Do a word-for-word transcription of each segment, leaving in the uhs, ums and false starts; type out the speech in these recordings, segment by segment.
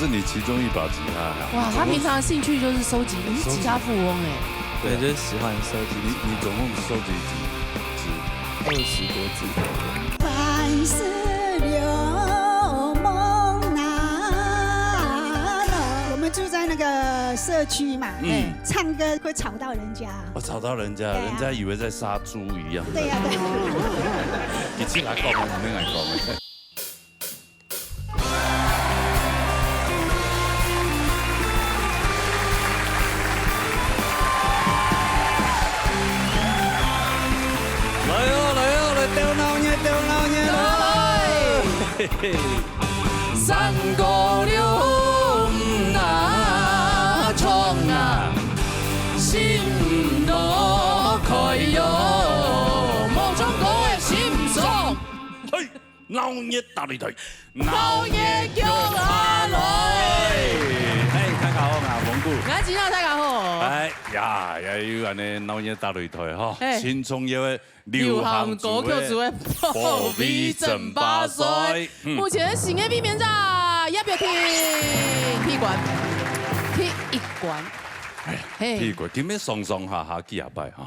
你其中一把吉他啊。哇，他平常的兴趣就是收集，你是吉他富翁哎。对，就是喜欢收集。你，你总共收集几支？二十多支。凡事流氓啊。我们住在那个社区嘛，嗯。唱歌会吵到人家。我吵到人家，对啊。人家以为在杀猪一样。对呀，对呀。你进来讲啊，你进来讲啊。 來哦，來哦，來鬥鬧熱，鬥鬧熱哦！嘿嘿。三姑六婆啊，唱啊，心都開喲，無唱歌个心爽。嘿。 鬧熱大擂台，鬧熱叫下來。哎，大家好，𠊎紅姑。𠊎吉娜，大家好。哎呀，也有恁呢鬧熱大擂台吼，哎。新創業个流行歌曲組个破位爭霸賽。嗯。目前新个衛冕者，也毋要停，第一關，第一關。哎，嘿。第一關，今日上上下下幾下擺哈。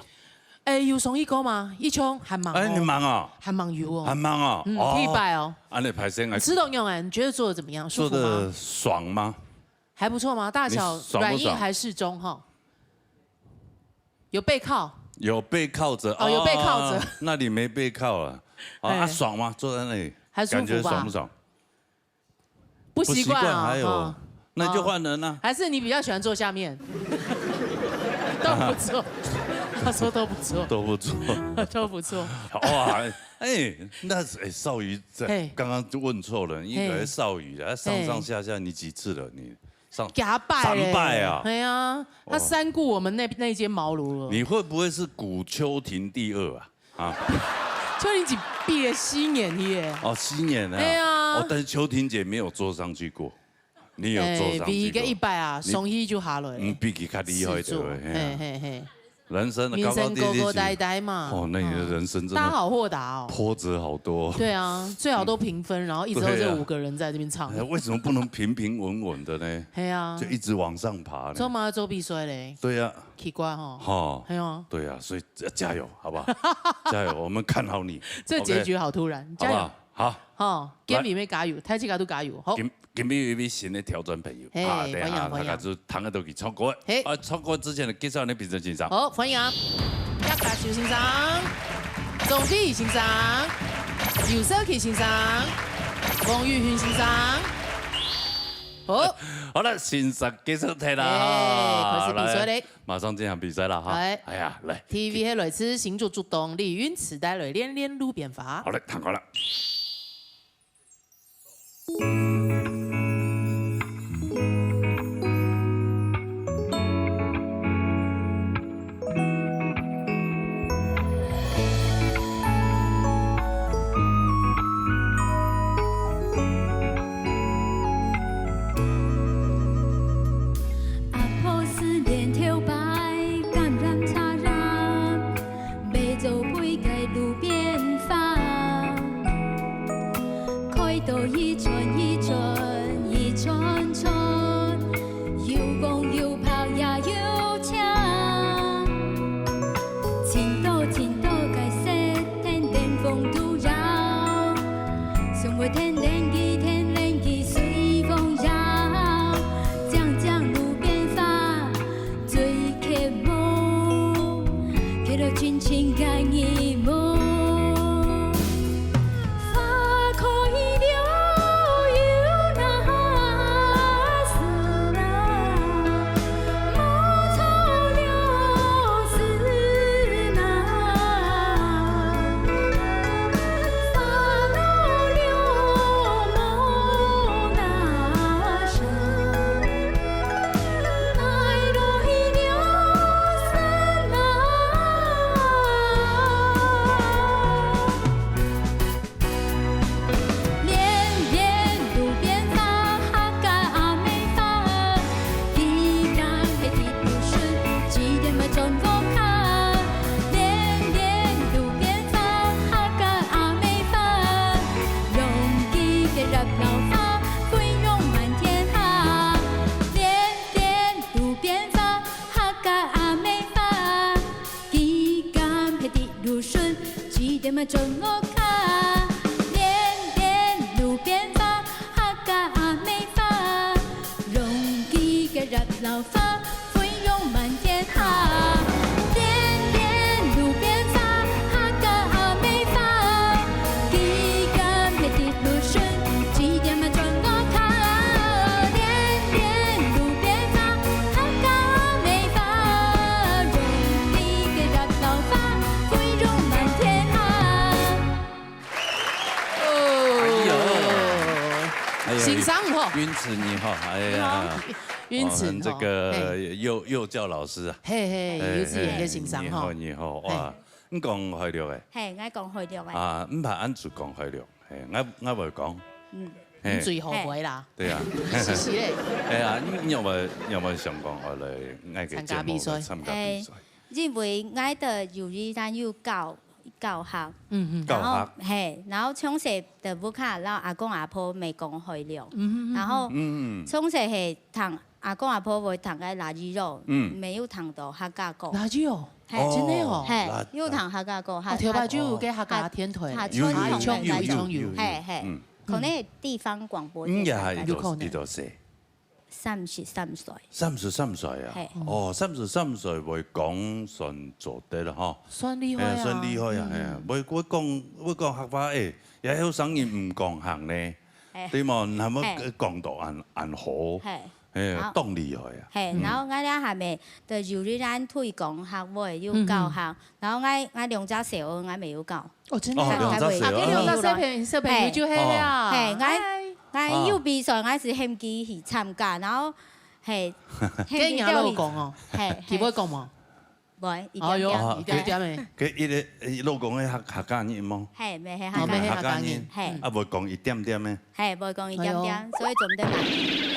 哎，有上去過嗎？一共還吂哦。哎，你吂哦？還吂有哦。還吂哦？嗯，哦。第一擺哦。恁呢歹勢，你知道仰般？你覺得做得怎麼樣？舒服嗎？做得爽嗎？還不錯嗎？大小你爽不爽？軟硬還適中哈？有背靠？有背靠著。哦，有背靠著。哦，那你沒背靠啊。哦，啊，哎。爽嗎？坐在那裡，還舒服吧？感覺爽不爽？ 不習慣啊，不習慣，還有，哈。那就換人啊。哦。還是你比較喜歡坐下面？都不錯，他說都不錯。都不錯。都不錯。哇，哎，那是，哎，少瑜在，嘿。剛剛就問錯了，應該是少瑜的，嘿。他上上下下你幾次了？你上幾擺咧？三擺啊？對啊，他哦。三顧我們那，那間茅廬了。你會不會是古邱亭第二啊？ 啊。邱亭只畢業四年去耶。哦，四年啊。哎呀。哦，但是邱亭姐沒有坐上去過，你有坐上去過。哎，比佢个一擺啊，你，上去就下來了。嗯，比佢較厲害一點，四座，嘿啊。嘿，嘿，嘿。人生的高高低低，人生高高低低嘛。哦，那你的人生真的，嗯。大家好豁達哦。波折好多。對啊，最好都平分，然後一直到這五個人在這邊唱。對。哎，為什麼不能平平穩穩的呢？嘿啊。就一直往上爬呢？做麼个做比賽咧？對啊。 奇怪吼。吼。哎喲。對啊，所以要加油，好不好？加油，我們看好你。這結局好突然，OK。加油。好不好？好。吼，來。今日愛加油，大家都加油，好。今，今日有一位新的挑戰朋友，嘿，啊，等一下，歡迎，歡迎。大家就聽得到佢唱歌。嘿。啊，唱歌之前呢，介紹你評審先生。好，歡迎啊，葉嘉修先生、鍾飛先生、游少奇先生、黃玉雲先生。好。好了，先生介紹忒啦，嘿，哈，開始比賽咧。來。 馬上進行比賽了哈。來。哎呀，來。第一位係來自新竹竹東李韻慈帶來《戀戀路邊花》。好嘞，聽歌了。 阿婆思念頭擺，感染茶染，買做杯个路邊花。開到一串一串，一串串，有風有炮也有槍。盡多盡多个雪，天天風都搖。 送我天然氣，天然氣隨風搖，靚靚路邊花，最渴望，看到親親个耳目。花開了又哪使啊？ 戀戀路邊花，客家阿妹花。佢家係地不順，幾點愛轉屋下。戀戀路邊花，客家阿妹花。用佢个葉老花，飛揚滿天下。麼種屋下，蓮蓮路邊花，客家阿妹花，容易个葉老花，飛揚滿天下。蓮蓮路邊花，客家阿妹花，佢甘係直路順，指點麼種屋下。蓮蓮路邊花，客家阿妹花，容易个葉老花，飛揚滿天下。 哎呦，哎呦，欣賞吼，云慈你好，哎呀，云慈哦这个幼幼教老师啊，嘿嘿，哎幼稚園个欣賞吼你好，你好，哇，你讲海陆个嘿，𠊎讲海陆个。啊，毋怕俺就讲海陆，嘿，俺俺会讲，嗯，嘿你最后悔啦，对啊，是是嘞，哎呀，你你有没有有没有想讲好嘞？爱给参加比赛参加比赛，因為𠊎兜有一站有教教學，嗯嗯，教然後學，嘿，然後從細在屋下，然後阿公阿婆沒講海陸，嗯然後嗯，從細係聽阿公阿婆會聽个拉吉肉，嗯沒有聽到客家歌，哪有？嘿真的哦，嘿拉，有聽客家歌，哦，頭擺就有个客家電台，哈有有啊，有有有，有。嘿嘿，嗯可能地方廣播電台应该还有可能一多岁，三十三歲，三十三岁啊嘿，哦，三十三岁会讲算做得了哈。算厲害啊，哎，算厲害啊！哎，我我讲我讲客话，哎，也有生人毋讲行呢，哎对嘛？那么嘿讲到安安好，嘿。哎好，当厉害啊！嘿，然後𠊎兜下面就有一站推廣客話，有教學，然後𠊎𠊎兩隻細人𠊎沒有教，哦，真的哦，哦，兩隻細人啊，這兩隻小朋小朋友就係啊，嘿，𠊎𠊎有比賽，𠊎係喊佢去參加，然後嘿，喊跟人家老公哦，嘿，佢會講無？喂，一哎呦，點點，一點點誒，佢一个老公个客客家人無？嘿，咩係哦，咩係客家，客家人，嘿啊，會講一點點咩？嘿，會講一點點，所以做毋得買。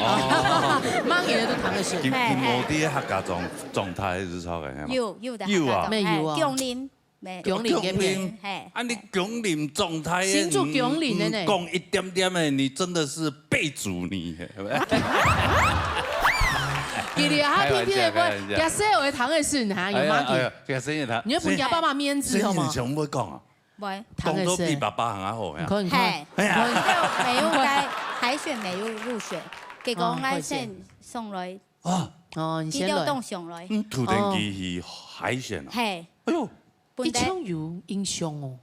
哦，罵人都談得順佢。佢無佇客家狀狀態係錯个，係嘛？有有的有啊客家咩有啊嘿，芎林，咩，芎林該片，嘿，啊，你芎林狀態，新竹芎林的呢嗯講一點點誒，你真的是被逐呢。佢哋啊，開玩笑天天會，開玩笑假設我談的是哪有哎呀，嗎？哎呀，這個聲音他，你要分人家爸爸面子好嗎聲音？全部講啊，喂，談的是講到比爸爸還好呀。你看，你看，嘿，哎呀，沒有，沒有該海選沒有入選，結果哦𠊎先上來，啊，哦，你先來佢兜當，上來，嗯，土天機去海選啊，嘿，哎呦，一唱有印象哦。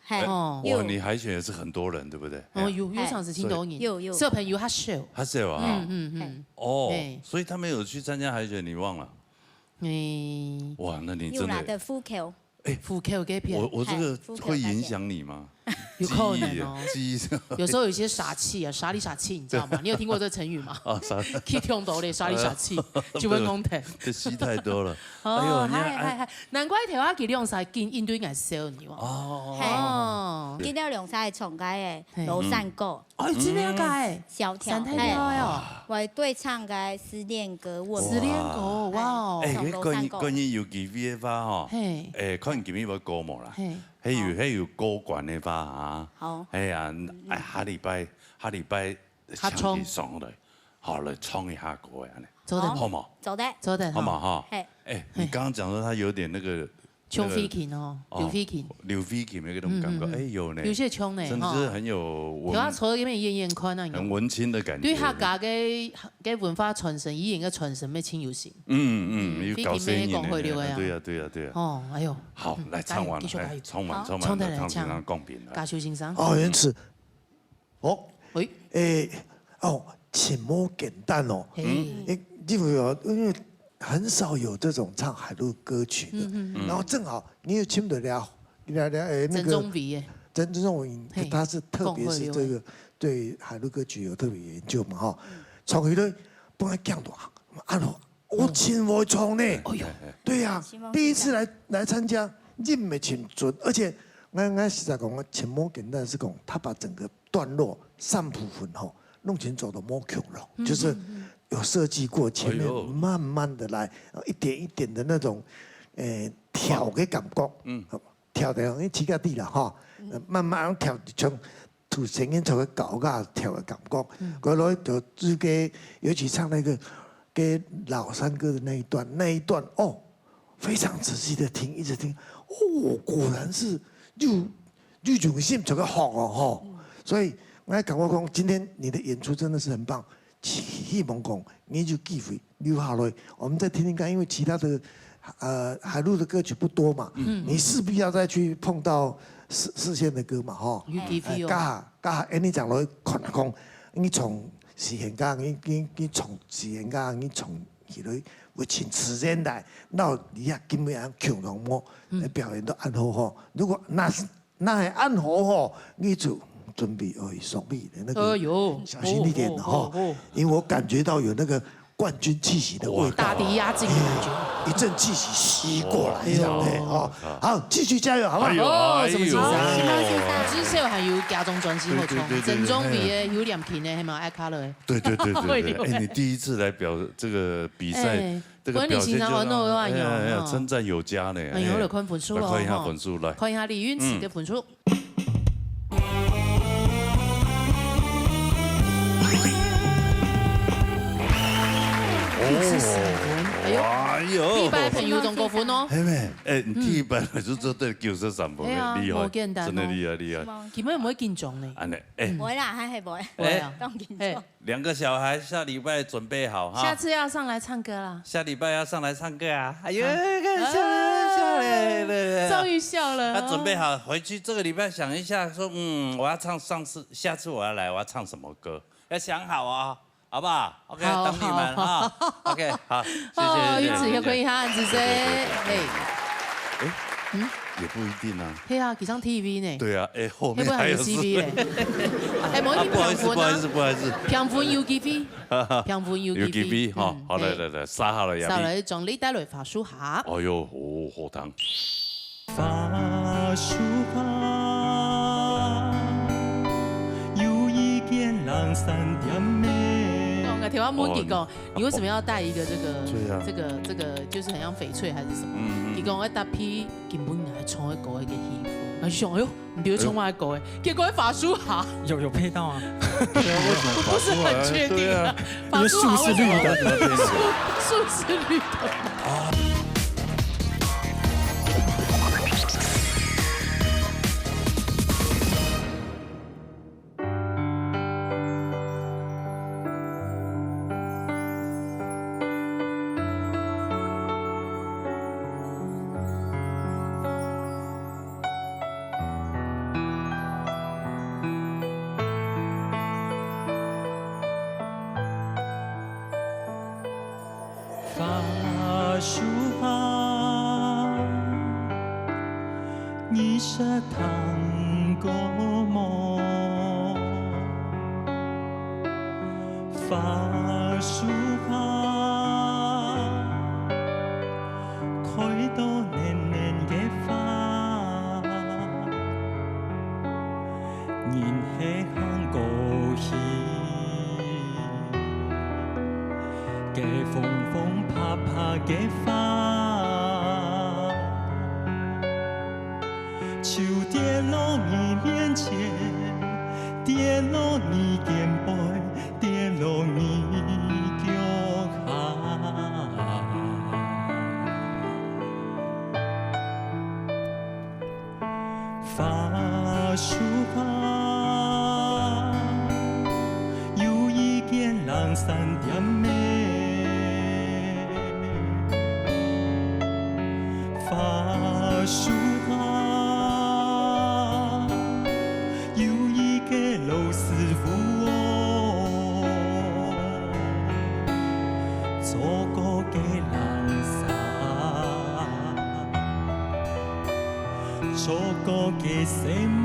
嘿，哦有哇，你海選也是很多人，對不對？哦，有有場時聽到你，有有小朋友較少。他是有啊，嗯嗯嗯，哦嘿，所以他們有去參加海選，你忘了？誒，哇，那你有真的啦的副口，副口該片我，我這個會影響你嗎？有可能哦。記憶，記憶。有時候有一些殺氣啊，殺裡殺氣，你知道嗎？你有聽過這成語嗎？啊，啥？去聽到咧，殺裡殺氣，就會講疼。這吸太多了。哎呦，哦，你看，嗨嗨嗨，難怪頭下佢兩儕緊應對𠊎笑你哦。哦，嘿，哦，佢兜兩儕係唱該嘿个廬山歌，哦，真的啊，該小調，三太調哦，嘿，會對唱該失戀歌，我失戀歌，哇哦，哎，上佢關於廬山歌關於有機會个話吼，嘿哎，看今日要歌無啦，嘿，還有還有過關个話啊，好，哎呀，哎，下禮拜下禮拜合唱請佢上來，好來唱一下歌啊，做得好無？做得，做得哈，好無哈？嘿，哎，你剛剛講說他有點那個像飛琴哦，哦劉飛琴，劉飛琴的那種感覺，嗯嗯嗯哎有呢，有些像呢，真的是很有頭下文坐在那邊演演看啊，很文青的感覺。對客家个个文化傳承、語言个傳承，乜盡有心。嗯嗯，有飛搞生意琴乜講會了的啊呢，對呀對呀對呀。哦，哎呦，好，來唱完了，繼續，哎，繼續。唱完唱完，唱得來，來唱唱先生講評來。嘉修先生，哦，原始，哦，喂，诶，哦，情無簡單哦，嘿，因因為哦，因為很少有這種唱海陸歌曲的，嗯嗯然後正好你也聽得了，了了，诶，那個曾宗偉耶，曾曾宗偉嘿，他是特別是這講會了個對海陸歌曲有特別研究嘛哈，唱起來本來講到啊，啊，我真會唱呢，哎呦，對呀、希望第一次來來參加，音也真準，而且俺俺實在講，情無簡單是講，他把整個段落三部分吼，弄清楚都無共咯，就是有設計過前面哎呦慢慢的來，一點一點的那種，誒，調个感覺，嗯調的，因為起價低了哈，呃慢慢調，從土生煙草个搞價調个感覺，過來就這個，尤其唱那個跟老山歌的那一段，那一段哦，非常仔細的聽，一直聽，哦，果然是又有用心就去學哦，吼。所以我感覺講，今天你的演出真的是很棒，希，希望講你有機會留下來，我們再聽聽看，因為其他的，呃，海陸的歌曲不多嘛，你勢必要再去碰到四，四縣的歌嘛，吼。有機會哦。哎，加下，加下，哎，你講來看一看，你從四縣歌，你，你，你從四縣歌，你從起來，會盡自然來，那你也根本也共同無，表演到恁好吼。如果那是 那還恁好吼，你就準備愛送禮的那個，哎喲，小心一點吼，哦，哦，哦，哦。因為我感覺到有那個冠軍氣息的味道，打低壓驚的感覺。哎，一陣氣息襲過來，哎喲。這樣，哎，哦，好，繼續加油，好不好？哎喲，哦，什麼精神？哎喲。至少還有家中專心好唱，對，對，對，對，對。鄭中基的有兩瓶的，還蠻愛卡了。對，對，對，對，對。哎，你第一次來表這個比賽，哎，這個表現就讓，本來心情很好的話，哎呀，哎呀，有，哦。稱讚有加呢，哎，哎，來看分數咯，來看一下分數，來。看一下李韻慈的分數。 第十三分，哎喲，哎喲。第一擺朋友當高分哦。係咩？哎，你第一擺就做到九十三分，哎呀，厲害，無簡單哦。真的厲害，厲害。是嗎？佢們有無緊張呢？恁呢，哎。嗯。無啦，還係無。無啊。哎。當緊張。嘿。兩個小孩下禮拜準備好哈。下次要上來唱歌啦。下禮拜要上來唱歌啊！哎喲，啊。笑了，笑了，笑了。終於笑了。他準備好，回去這個禮拜想一下，說，嗯，我要唱上次，下次我要來，我要唱什麼歌？ 要想好哦，好不好？OK，好，等你們哈。好。OK，好，謝謝，哦，謝謝，謝謝。玉子，又可以哈，玉子姐，對，對，對，對。哎，嗯？也不一定啊。係啊，佢上T V呢。對啊，哎，後面還有，會不會還有C V嘞？哎，無一定啊，不好意思，評分啊。不好意思，不好意思。評分有機會，評分有機會。有機會哈，嗯，好，來，嘿。來，來，沙好了，亞米。沙來，將你帶來花樹下。哎喲，好，好聽。 花樹下，有一間冷衫店咩。哦，𠊎頭下問佢講，哦，你為什麼要戴一個這個，對啊。這個，這個就是很像翡翠還是什麼？嗯，嗯。佢講，𠊎搭配今晡日唱个歌个戲服。然後就想，哎喲，你又唱麼个歌誒？結果在花樹下。有，有配到啊。對啊，為什麼花樹下？我不是很確定啊。對啊。 因為樹是綠的。樹，樹是綠的。花樹下，你識聽過無？花樹下，開到嫩嫩个花。 人係行過去，該紅紅白白个花，就跌落你面前，跌落你肩背， 跌落你腳下。花樹下，有一間冷衫店咩。花樹下， 有一個老師傅哦，做過个冷衫，做過个細妹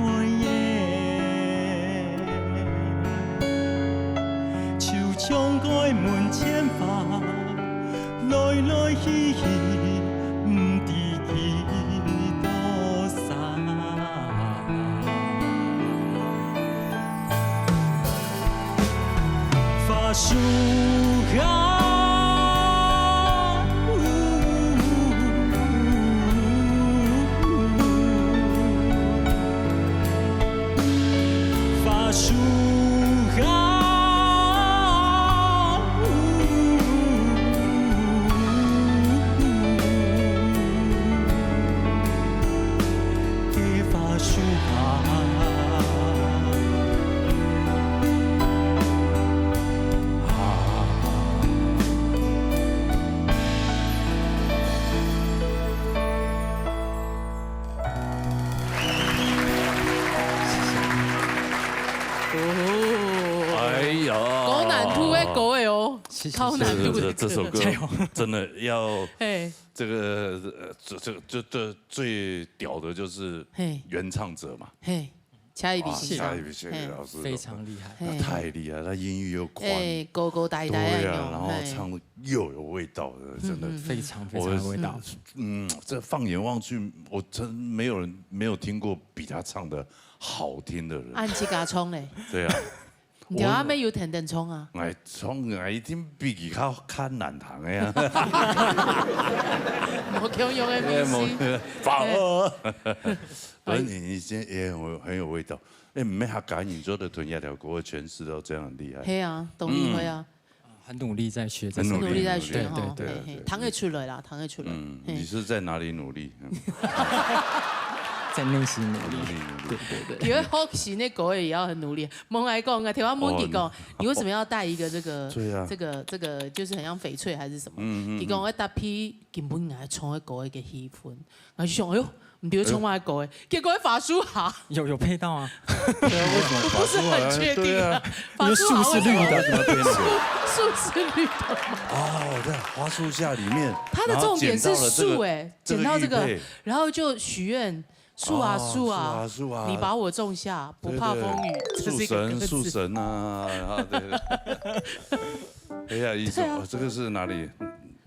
仔，就像該門前花，來來去去，毋知幾多儕。 花樹下，花樹下。 个花樹下，谢谢。高难度的这这这首歌歌。加油。真的要哎，这个呃这这这这最屌的就是嘿，原唱者嘛，嘿，谢谢谢谢谢谢老师，非常厉害。那太厉害，他音域又广，哎，高高大大对啊，然后唱又有味道的，真的。非常非常有味道。嗯，这放眼望去，我真没有人没有听过比他唱的好听的人。按自家唱嘞。对啊。 你調下面有天天衝啊？哎，衝啊，一定比佢較較難聽个啊。無共樣个明星。無，反而，反正你你今天也很有很有味道。哎，毋係客家人做得同一條歌全是都這樣很厲害。係啊，當厲害啊！很努力在學這首歌。很努力在學哈，對對對，聽得出來啦，聽得出來。嗯，你是在哪裡努力？在內心努力。努力努力。對對對。因為學新个歌也要很努力。 問來講啊，聽我問佢講，你為什麼要帶一個這個，對啊，這個這個就是很像翡翠還是什麼？嗯嗯，佢講我搭配根本來唱个歌个氣氛，然後就想，哎呦，毋對，唱麼个歌个，結果發書哈，有有配到啊，我不是很確定啊，發書哈為什麼？因為樹是綠的，樹樹是綠的嘛。哦，在花樹下裡面，它的重點是樹哎，撿到這個，然後就許願。 樹啊樹啊，樹啊樹啊，你把我種下，不怕風雨，這是一個歌詞。樹神樹神啊，啊對。哎呀，一首，这个是哪里？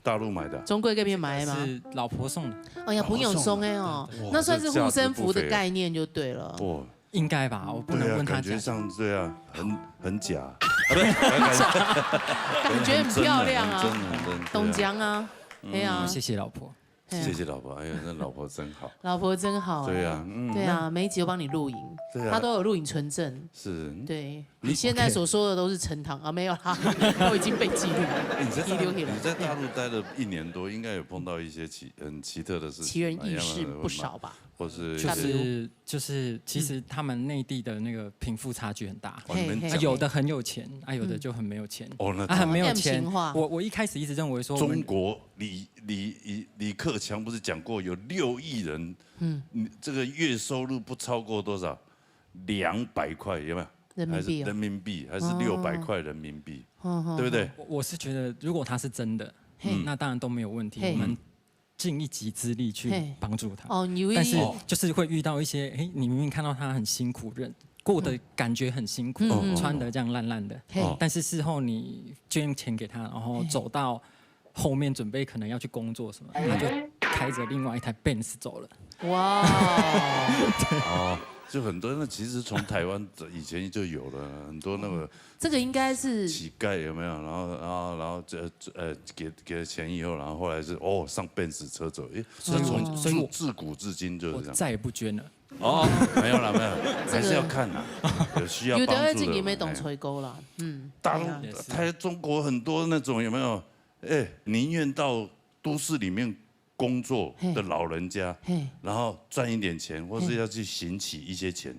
大陆买的？中國这边买的吗？是老婆送的。哎呀，朋友送的哦，那算是护身符的概念就对了。哇，应该吧，我不能问他价钱。对啊，感觉上对啊，很很假，感觉很漂亮啊，很真很真，很真，懂讲啊，哎呀，谢谢老婆。 谢谢老婆，哎呀，那老婆真好。老婆真好，对啊，嗯，对啊，每一集都帮你录影，对啊，她都有录影存证。是，对，你现在所说的都是呈堂啊，没有啦，都已经被记录了，你在大陆你在大陆待了一年多，应该有碰到一些奇很奇特的事情，奇人异事不少吧？或是就是就是，其实他们内地的那个贫富差距很大，哦，你们讲，有的很有钱，啊，有的就很没有钱。哦，那啊，很没有钱。我我一开始一直认为说，中国 李李李李克强不是讲过有六亿人，嗯，这个月收入不超过多少？两百块有没有？人民币哦，还是人民币还是六百块人民币，对不对？我我是觉得，如果他是真的，那当然都没有问题。我们尽一己之力去帮助他。哦，你但是就是会遇到一些，哎，你明明看到他很辛苦，人过得感觉很辛苦，穿得这样烂烂的，但是事后你捐钱给他，然后走到 后面准备可能要去工作什么，他就开着另外一台 Benz 走了。哇，哦，就很多那其实从台湾以前就有了，很多那个这个应该是乞丐有没有？然后然后然后这呃给给了钱以后，然后后来是哦上 Benz 车走，诶，所以我从所以我自自古至今就是这样。再也不捐了。哦，没有了没有，还是要看啊，有需要帮助的。有的人自己没懂吹勾啦，嗯，大陆、台、中国很多那种有没有？ 哎，宁愿到都市里面工作的老人家，然后赚一点钱，或是要去行乞一些钱，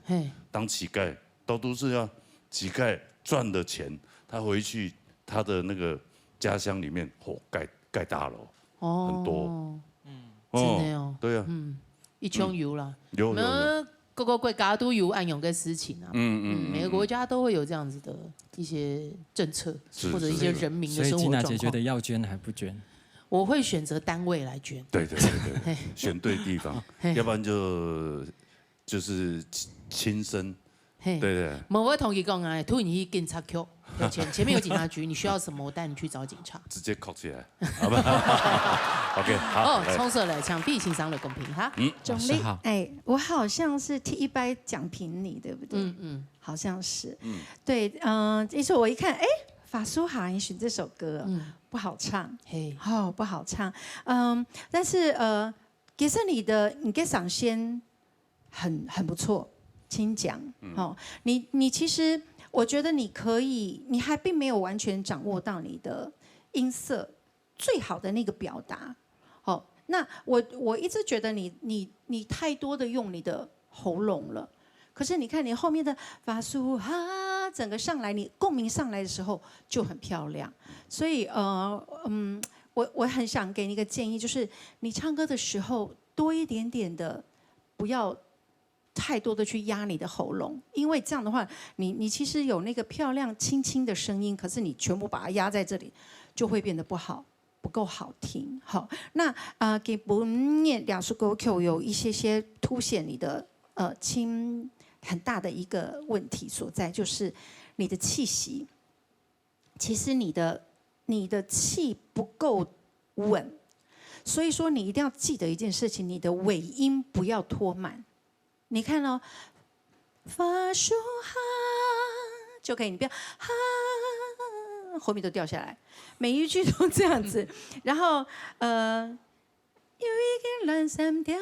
当乞丐，到都市要乞丐赚的钱，他回去他的那个家乡里面，吼，盖盖大楼，哦，很多，嗯，真的哦，对啊，嗯，一穷有啦，有有有。 各个国家都有恁样个事情啊，嗯嗯，每个国家都会有这样子的一些政策，或者一些人民的生活状况。所以金娜姐觉得要捐还不捐？我会选择单位来捐。对对对对，选对地方，要不然就就是轻轻生，对对。我会同你讲啊，突然去警察局，有钱前面有警察局，你需要什么，我带你去找警察。直接铐起来，好吧？OK，好。哦，冲出来，请费先生来公平哈。嗯，总理，哎，我好像是第一百讲评你，对不对？嗯嗯，好像是。嗯，对，嗯，因为我一看，哎，法苏海选这首歌，嗯，不好唱，嘿，哦，不好唱，嗯，但是呃，其实你的你给赏先很很不错，请讲，哦，你你其实我觉得你可以，你还并没有完全掌握到你的音色， 最好的那个表达。好，那我我一直觉得你你你太多的用你的喉咙了，可是你看你后面的法苏哈，整个上来，你共鸣上来的时候就很漂亮。所以呃嗯，我我很想给你一个建议，就是你唱歌的时候多一点点的，不要太多的去压你的喉咙，因为这样的话，你你其实有那个漂亮轻轻的声音，可是你全部把它压在这里，就会变得不好，不够好听。好，那呃，给本日两首歌曲有一些些凸显你的呃轻很大的一个问题所在，就是你的气息。其实你的你的气不够稳，所以说你一定要记得一件事情，你的尾音不要拖慢。你看哦，发说哈就可以，你不要哈，后面都掉下来，每一句都这样子。然后呃，有一个两三点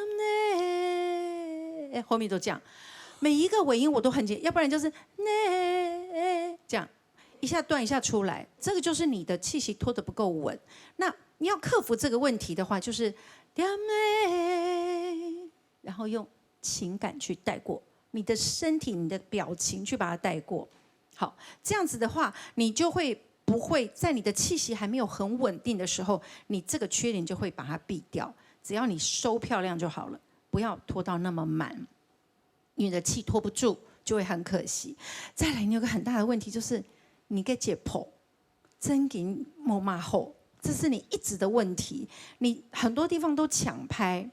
呢，后面都这样，每一个尾音我都很紧，要不然就是呢这样一下断一下出来，这个就是你的气息拖得不够稳。那你要克服这个问题的话，就是点呢，然后用情感去带过，你的身体、你的表情去把它带过。好，这样子的话，你就会不会在你的气息还没有很稳定的时候，你这个缺点就会把它避掉。只要你收漂亮就好了，不要拖到那么满，你的气拖不住，就会很可惜。再来，你有个很大的问题就是你个节拍，真紧没嘛好，这是你一直的问题。你很多地方都抢拍，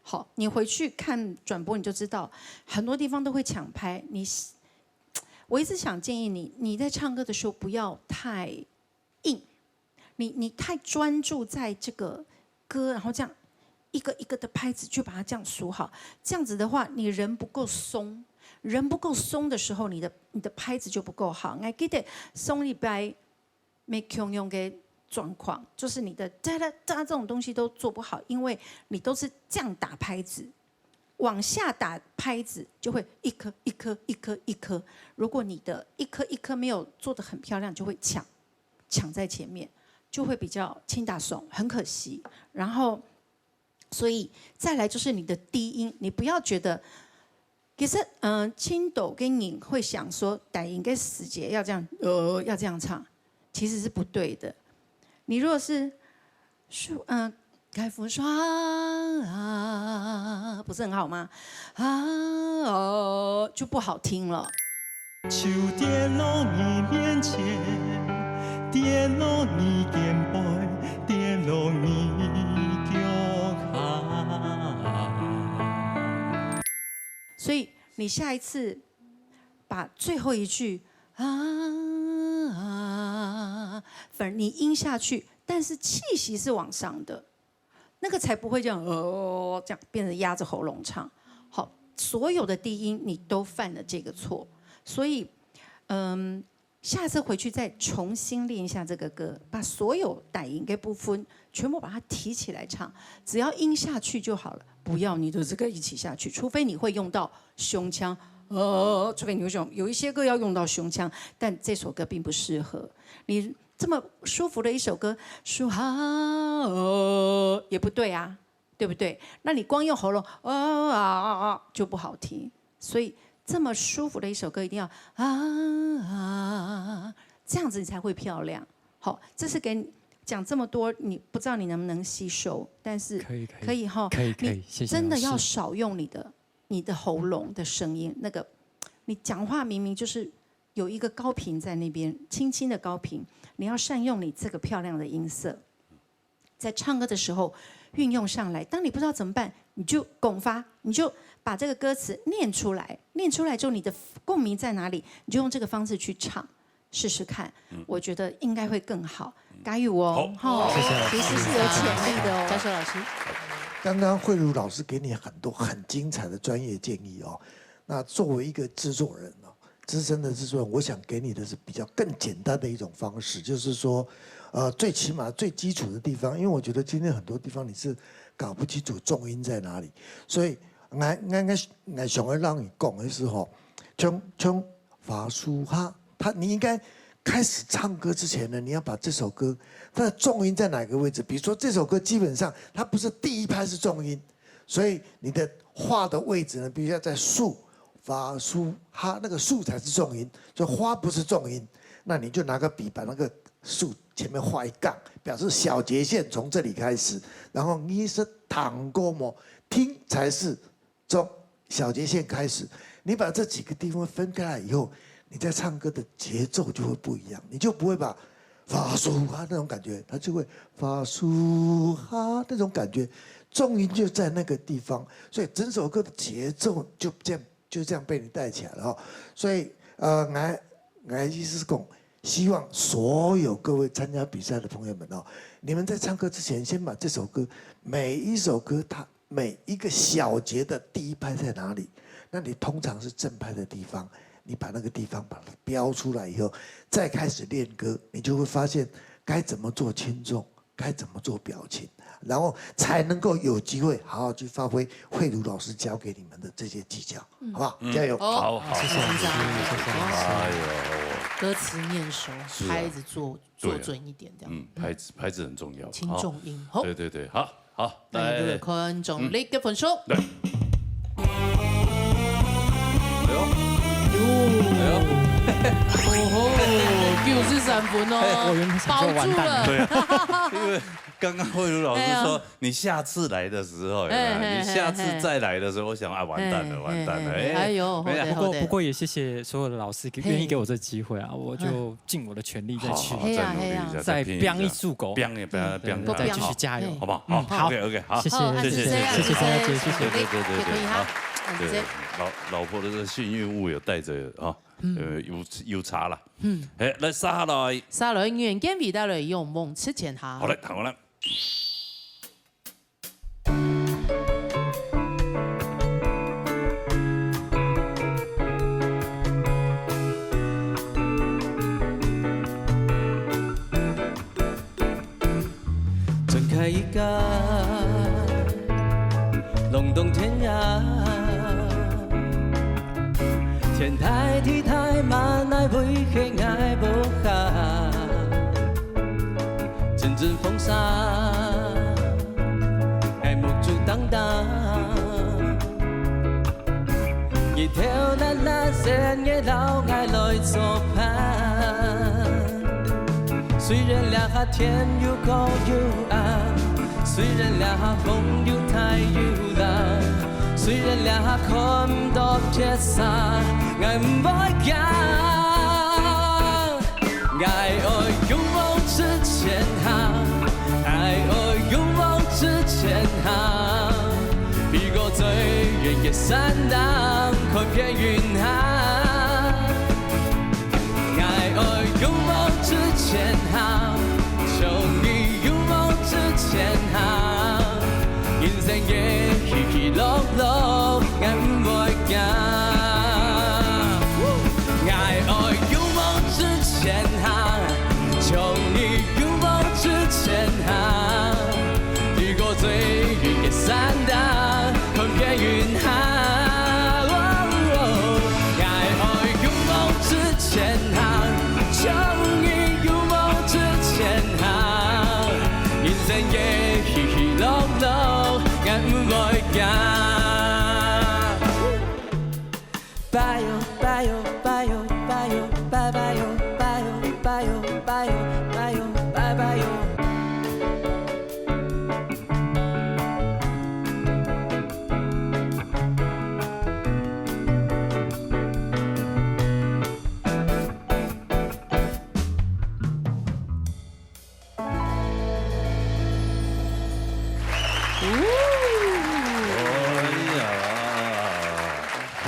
好，你回去看转播你就知道，很多地方都会抢拍。你，我一直想建议你，你在唱歌的时候不要太硬，你你太专注在这个歌，然后这样一个一个的拍子就把它这样数好，这样子的话，你人不够松，人不够松的时候，你的你的拍子就不够好。你还记得上礼拜没共样的状况，就是你的哒哒哒这种东西都做不好，因为你都是这样打拍子，往下打拍子就会一颗一颗一颗一颗。如果你的一颗一颗没有做得很漂亮，就会抢抢在前面，就会比较轻打松，很可惜。然后，所以再来就是你的低音，你不要觉得，其实嗯，青岛跟你会想说，低音跟时节要这样，呃，要这样唱，其实是不对的。你如果是树，嗯、该服霜啊，不是很好吗？啊哦，就不好听了。就跌落你面前，跌落你肩背，跌落你脚下。所以你下一次把最后一句啊，反而你音下去，但是气息是往上的，那个才不会这样哦，这样变成压着喉咙唱。好，所有的低音你都犯了这个错，所以，嗯，下次回去再重新练一下这个歌，把所有低音的部分全部把它提起来唱，只要音下去就好了，不要你的这个一起下去，除非你会用到胸腔，呃，除非你会用，有一些歌要用到胸腔，但这首歌并不适合。你这么舒服的一首歌，舒哈呃也不对啊，对不对？那你光用喉咙呃啊啊啊就不好听。所以这么舒服的一首歌，一定要啊啊，这样子你才会漂亮。好，这是给你讲这么多，你不知道你能不能吸收，但是可以可以可以哈，可以可以你谢谢真的要老师少用你的你的喉咙的声音，那个你讲话明明就是有一个高频在那边，轻轻的高频，你要善用你这个漂亮的音色，在唱歌的时候运用上来。当你不知道怎么办，你就迸发，你就把这个歌词念出来，念出来之后，你的共鸣在哪里，你就用这个方式去唱，试试看，我觉得应该会更好。加油哦，好哈，谢谢老师其实是有潜力的哦。教授老师，刚刚慧茹老师给你很多很精彩的专业建议哦。那作为一个制作人哦，资深的制作人，我想给你的是比较更简单的一种方式，就是说，呃，最起码最基础的地方，因为我觉得今天很多地方你是搞不清楚重音在哪里，所以俺俺俺俺想要让你讲的是吼，从从法苏哈，他你应该开始唱歌之前呢，你要把这首歌它的重音在哪个位置？比如说这首歌基本上它不是第一拍是重音，所以你的花的位置呢，必须要在树法苏哈那个树才是重音，所以花不是重音，那你就拿个笔把那个树前面画一杠，表示小节线从这里开始，然后你是弹过么，听才是重小节线开始，你把这几个地方分开来以后，你在唱歌的节奏就会不一样，你就不会把法苏哈那种感觉，它就会法苏哈那种感觉，重音就在那个地方，所以整首歌的节奏就这样就这样被你带起来了哈。所以呃，来来意思是讲，希望所有各位参加比赛的朋友们哦，你们在唱歌之前，先把这首歌每一首歌它每一个小节的第一拍在哪里，那你通常是正拍的地方，你把那个地方把它标出来以后，再开始练歌，你就会发现该怎么做轻重，该怎么做表情，然后才能够有机会好好去发挥慧茹老师教给你们的这些技巧，好不好？加油！好，好，谢谢老师，谢谢老师。哎呦，歌词念熟，是啊拍子做对啊做准一点，这样。嗯，拍子拍子很重要，轻重音，好，对对对，好好，那你就来，看中力个分数。来，哎呦，哎呦，哦吼，九十三分哎，我原哦本，想说保住完蛋了了。对啊，因为刚刚慧茹老师说，哎呀你下次来的时候，有没有哎哎你下次再来的时候，我想啊，完蛋了，哎完蛋了，哎哎，哎呦，没有好的不过不过也谢谢所有的老师给嘿愿意给我这机会啊，我就尽我的全力再去好，嘿呀再努力一下，嘿呀再拼一下，再拼一次狗拼一拼，拼再继好续加油。好不好？嗯，好，OK OK，好，谢谢好，谢谢谢谢谢谢三位姐，谢谢。对对对对对，可以哈好，嗯对，老老婆的这个幸运物有带着啊，呃，有有差了，嗯，哎，来，接下来，下来，阮建伟带来勇往直前行。好嘞，谈过来。睁开一个，弄懂天涯。天大地大，嘛奈为何爱无下？阵阵风沙，爱目珠当当。 日头辣辣，三月老爱来做伴。虽然两下天又高又暗，虽然两下风又大又冷，虽然两下看毋到铁砂，爱毋会讲。 爱爱勇往直前行，爱爱勇往直前行，比过最远的山顶看片云海。爱爱勇往直前行，就你勇往直前行。 人生个起起落落，俺毋会驚。愛愛勇往直前行，就你勇往直前行。越過最遠个山頂，看片雲海。愛愛勇往直前行，就你勇往直前行。 人生个起起落落，俺毋會驚。拜唷拜唷拜唷拜唷拜拜唷拜唷拜唷拜唷拜唷拜拜唷。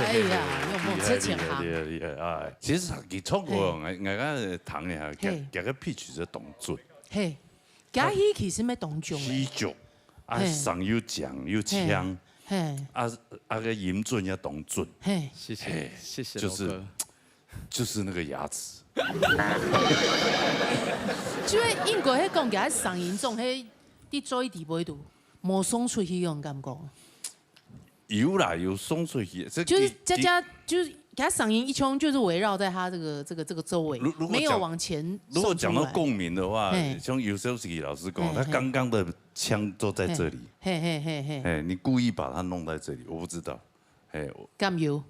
哎呀，哎呀，有没有厲害之前哈厲害厉害厉害！哎，其實佢唱歌，我我我剛才聽一下，嘿佢佢个 pitch 係當準，嘿，佢戲其實乜當重起个，腳，啊，嘿聲又強又強，嘿，啊啊个音準也當準，嘿，谢谢嘿谢谢就是老哥。就是那個牙齒。就係應該係講佢个聲音總係在最底背度，無送出去个感覺。有啦，有送出去，這就是幾佳佳，就是他聲音一直就是圍繞在他這個這個這個周圍如如，果沒有講往前如果送出來。講到共鳴的話嘿，像 Yusovsky 老師講，嘿他剛剛的腔都在這裡，嘿嘿嘿嘿，哎，你故意把它弄在這裡，我不知道，哎，我敢有？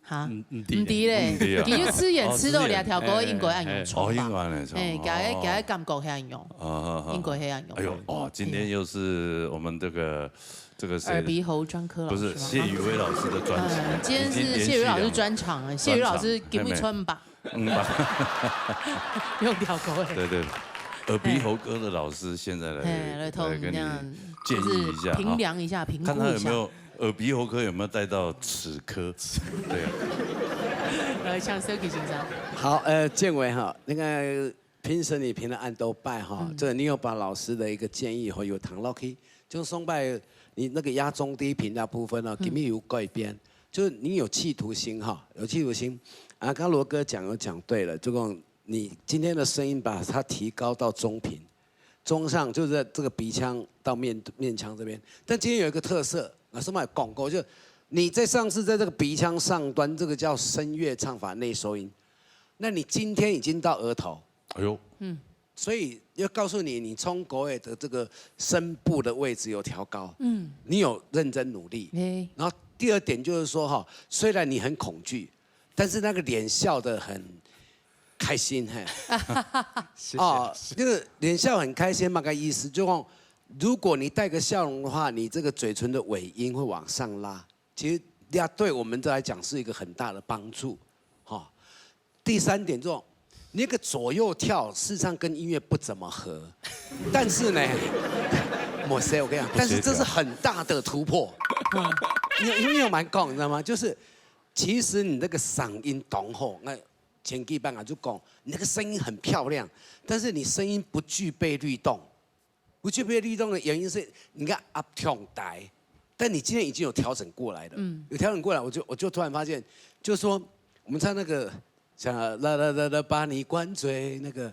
哈？毋，毋知。毋知咧，毋知啊。其實思遠知道這條歌應該恁樣唱吧。哦，思遠。哦，應該恁樣唱。哎，佢个，哦。佢个感覺係恁樣，哦，哦，哦。應該係恁樣。哎喲，哇，今天又是我們這個，這個誰？耳鼻喉專科老師嗎？不是，謝宇威老師的專輯。嗯，今天是謝宇老師專場，已經連續兩，謝宇老師今日穿吧？專場。嗯，吧。用這條歌。對，對，耳鼻喉科的老師現在來，嘿，來同我們這樣，來跟你建議一下，就是評量一下，哈。評估一下。看他有沒有 耳鼻喉科有沒有帶到齒科？對啊。來，請小紀先生。好，呃，建偉哈，那個評審你評了恁多擺哈，嗯。這個你有把老師的一個建議吼，有聽落去。就上擺你那個壓中低頻那部分呢，嗯。今日有改變，就是你有企圖心哈，有企圖心。啊，剛剛羅哥講有講對了，就講你今天的聲音把它提高到中頻， 中上，就是在這個鼻腔到面，面腔這邊。但今天有一個特色，老師嘛有講過，就你在上次在這個鼻腔上端，這個叫聲樂唱法內收音。那你今天已經到額頭，哎喲。嗯。所以要告訴你，你唱歌的這個聲部的位置有調高，嗯。你有認真努力。哎。然後第二點就是說哈，雖然你很恐懼，但是那個臉笑得很開心，嘿。謝謝，哦，謝謝。那個臉笑很開心，麼个意思？就講，如果你帶個笑容的話，你這個嘴唇的尾音會往上拉，其實這對我們這來講是一個很大的幫助，哈。第三點，這種，你那個左右跳，事實上跟音樂不怎麼合，但是呢，我說，我跟你講，但是這是很大的突破。嗯。你，你有蠻講，你知道嗎？就是，其實你那個嗓音當好，那前幾擺啊就講，你那個聲音很漂亮，但是你聲音不具備律動。不具備律動的原因是你看壓強低，但你今天已經有調整過來了。嗯。有調整過來，我就，我就突然發現，就是說我們唱那個像啦啦啦啦把你灌醉那個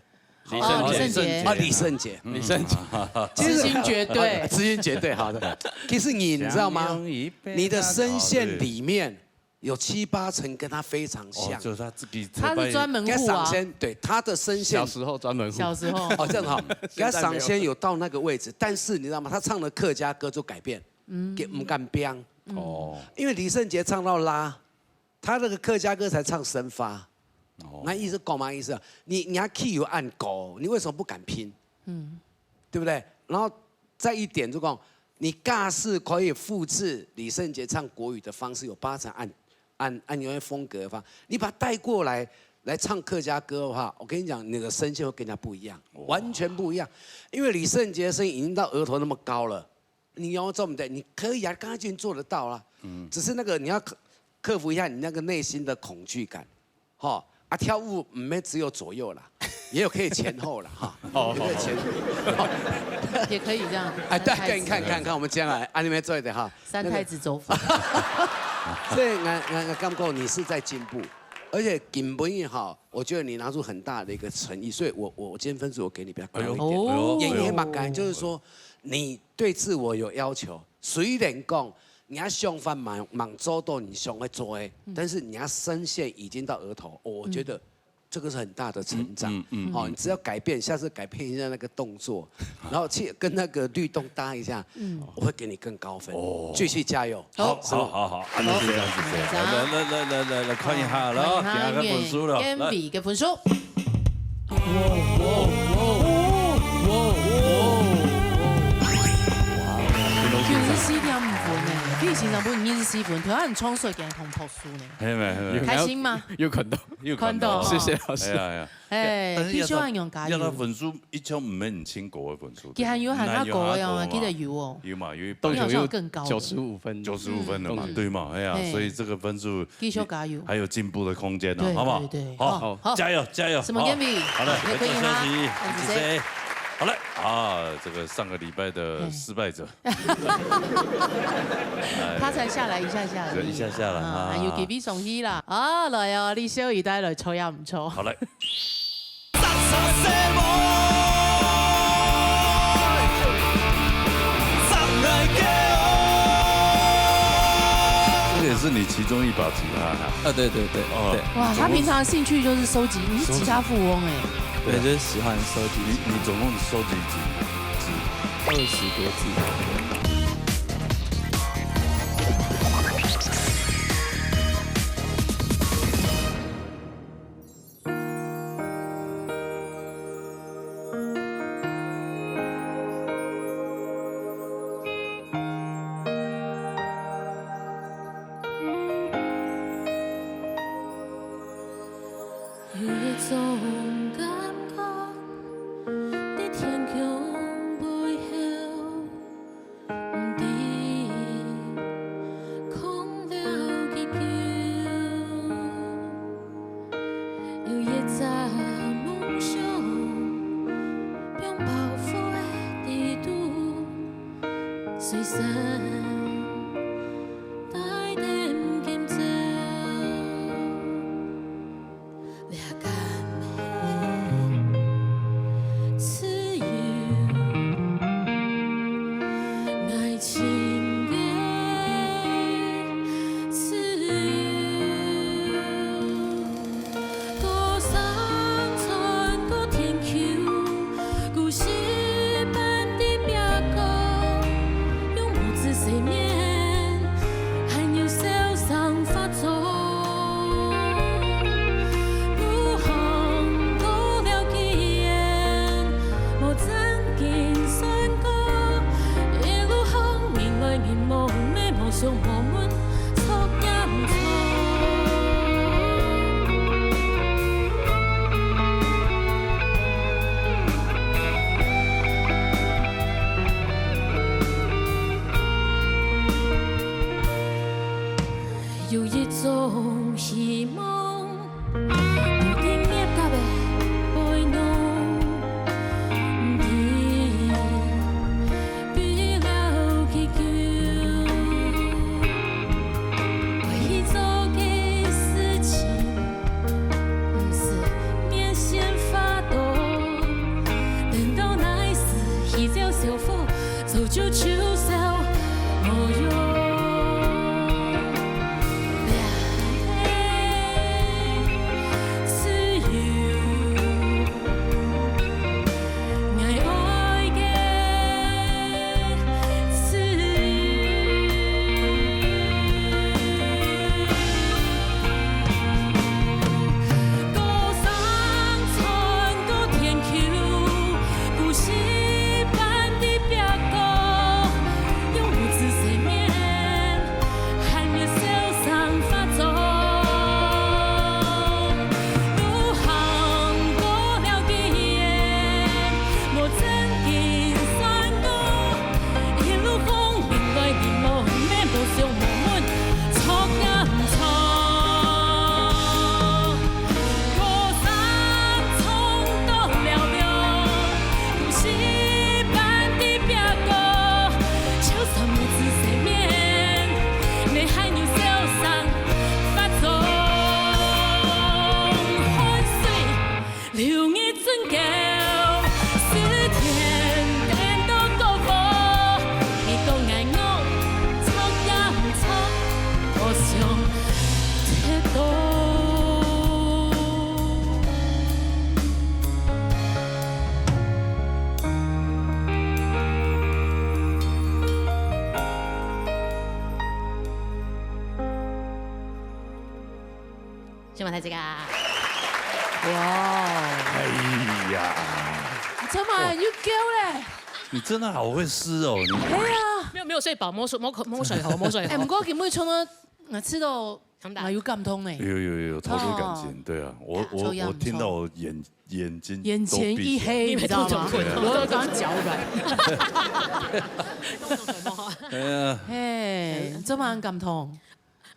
李聖傑。哦，李聖傑。啊，李聖傑。李聖傑。其實，痴心絕對。啊，痴心絕對，好的。其實你，你知道嗎？想用一杯你的聲線裡面 有七八成跟他非常像。哦，就是他自己他是專門護啊。他上線，對，他的聲線。小時候專門護。小時候。哦，這樣哈，他上線有到那個位置，但是你知道嗎？他唱的客家歌就改變，嗯。給，毋敢變。哦。因為李聖傑唱到拉，他那個客家歌才唱升發。哦。那意思講嘛，意思啊，你，你還key有按高，你為什麼不敢拼？嗯。對不對？然後再一點就講，你假使可以複製李聖傑唱國語的方式，有八成按，按，按原來風格的話，你把它帶過來，來唱客家歌的話，我跟你講，你的聲線會跟人家不一樣，哇。完全不一樣。因為李聖傑的聲音已經到額頭那麼高了，你要做不得，你可以啊，剛剛就已經做得到了。嗯。只是那個你要克，克服一下你那個內心的恐懼感。 吼，啊，跳舞毋係只有左右啦，也有可以前後啦，哈。哦。也可以前後。也可以這樣。哎，對，三太子。你看，看，看，我們將來，啊，你們做一點哈。三太子走法。那個，所以我，我，我感覺你是在進步，而且根本哈，我覺得你拿出很大的一個誠意，所以我，我，我今天分數我給你比較高一點。哎呦，哦。哎呦，原因嘛，哎呦。就是說你對自我有要求，雖然講 你个想法吂，吂做到你想愛做个，嗯。但是你个聲線已經到額頭，哦，我覺得這個是很大的成長。嗯，嗯，嗯，哦，嗯。你只要改變，下次改變一下那個動作，然後去跟那個律動搭一下，嗯。我會給你更高分。哦。繼續加油。好，好，好，好，好，啊，那就這樣子，好，來，來，來，來，來，來，看一下了，好，看一下第二個分數了，來。Envy个分數。哇，哇，哇，哇，哇。九十四點五分呢，非常不容易，四分，頭先唱衰个同讀書呢。係咩，係咩。開心嗎？有看到。有看到。看到。謝謝老師。哎呀，哎呀。哎，但是要他，繼續恁樣加油。要他分數，一定毋係你唱歌个分數，佢還有喊他歌个哦，哪有喊歌啊？記得有哦。有嘛，有一把。你好像有更高的。九十五分。九十五分了嘛，嗯。對嘛，哎呀，嘿。所以這個分數 繼續加油。還有進步的空間呢，對，好不好？對，對。好，好，好。加油，加油。什麼，好。Envy？好了，可以，可以嗎？來做休息，感謝。謝謝。好了，啊，這個上個禮拜的失敗者。嘿。哎。他才下來一下下而已。對，一下下啦，啊，啊。有幾筆上去啦。啊，來哦，你小姨帶來，錯也毋錯。好，來。 這個也是你其中一把吉他哈？啊，對，對，對，哦。對。哇，他平常的興趣就是收集，你是吉他富翁哎。對，就是喜歡收集吉他。你，你總共收集幾，幾？二十多支。最深，帶等今朝，這敢係自由？愛情个自由。高山穿過天坵，故事般的壁角，用無知睡眠，還有笑聲發作。路行過了幾遠，無正經算過，一路行，人來人往，無夢想無問。 有一種希望， 無定月甲个背囊，你飛了幾久？愛去做个事情，毋使面線發抖。等到那一時，一朝小火，早就秋收無用。 自由，𠊎愛个自由。高山穿過天坵，故事般的壁角，用無知睡眠， 還有笑聲發作。路行過了幾遠，無正經算過，一路風，人來人往，無夢想無問，著也毋著。高山衝到了了，故事般的壁角，就算無知睡眠， 你還有笑聲發作。汗水流入嘴角，時間顛倒過火，你講𠊎戇，著也毋著，無想忒多。 先問大家。哇！哎呀，陳滿又夠咧。你真的好會詩哦，你。哎呀，沒有，沒有睡飽，沒睡，沒口，沒睡好，沒睡好。哎，毋過今晡日唱到，𠊎試到，有感動呢。有有有，投入感情，哦。對啊，我我我聽到我眼眼睛眼前一黑，你知道嗎？我剛剛腳軟。哎呀，嘿，真蠻感動。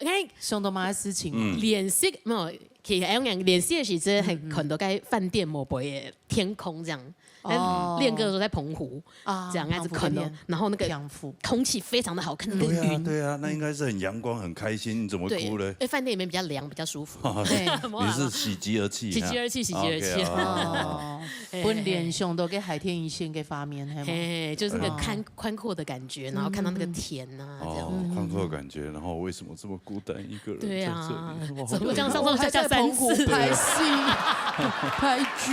哎，想到麼个事情？嗯，練習，無，其實恁樣練習个時節，還看到該飯店無背个天空這樣。哦，練歌的時候在澎湖，啊，這樣，澎湖那邊，然後那個空氣非常的好，看那個雲。對啊，對啊，那應該是很陽光、很開心，你怎麼哭呢？對，因為飯店裡面比較涼，比較舒服。對，你是喜極而泣，喜極而泣，喜極而泣。OK，哦。哦，分聯想到該海天一線个畫面，係嗎？嘿，就是那個寬寬闊的感覺，然後看到那個田啊，這樣。哦，寬闊的感覺，然後為什麼 這麼孤單一個人在這裡，對啊，怎麼這樣上上下下三次？還在澎湖拍戲、拍劇。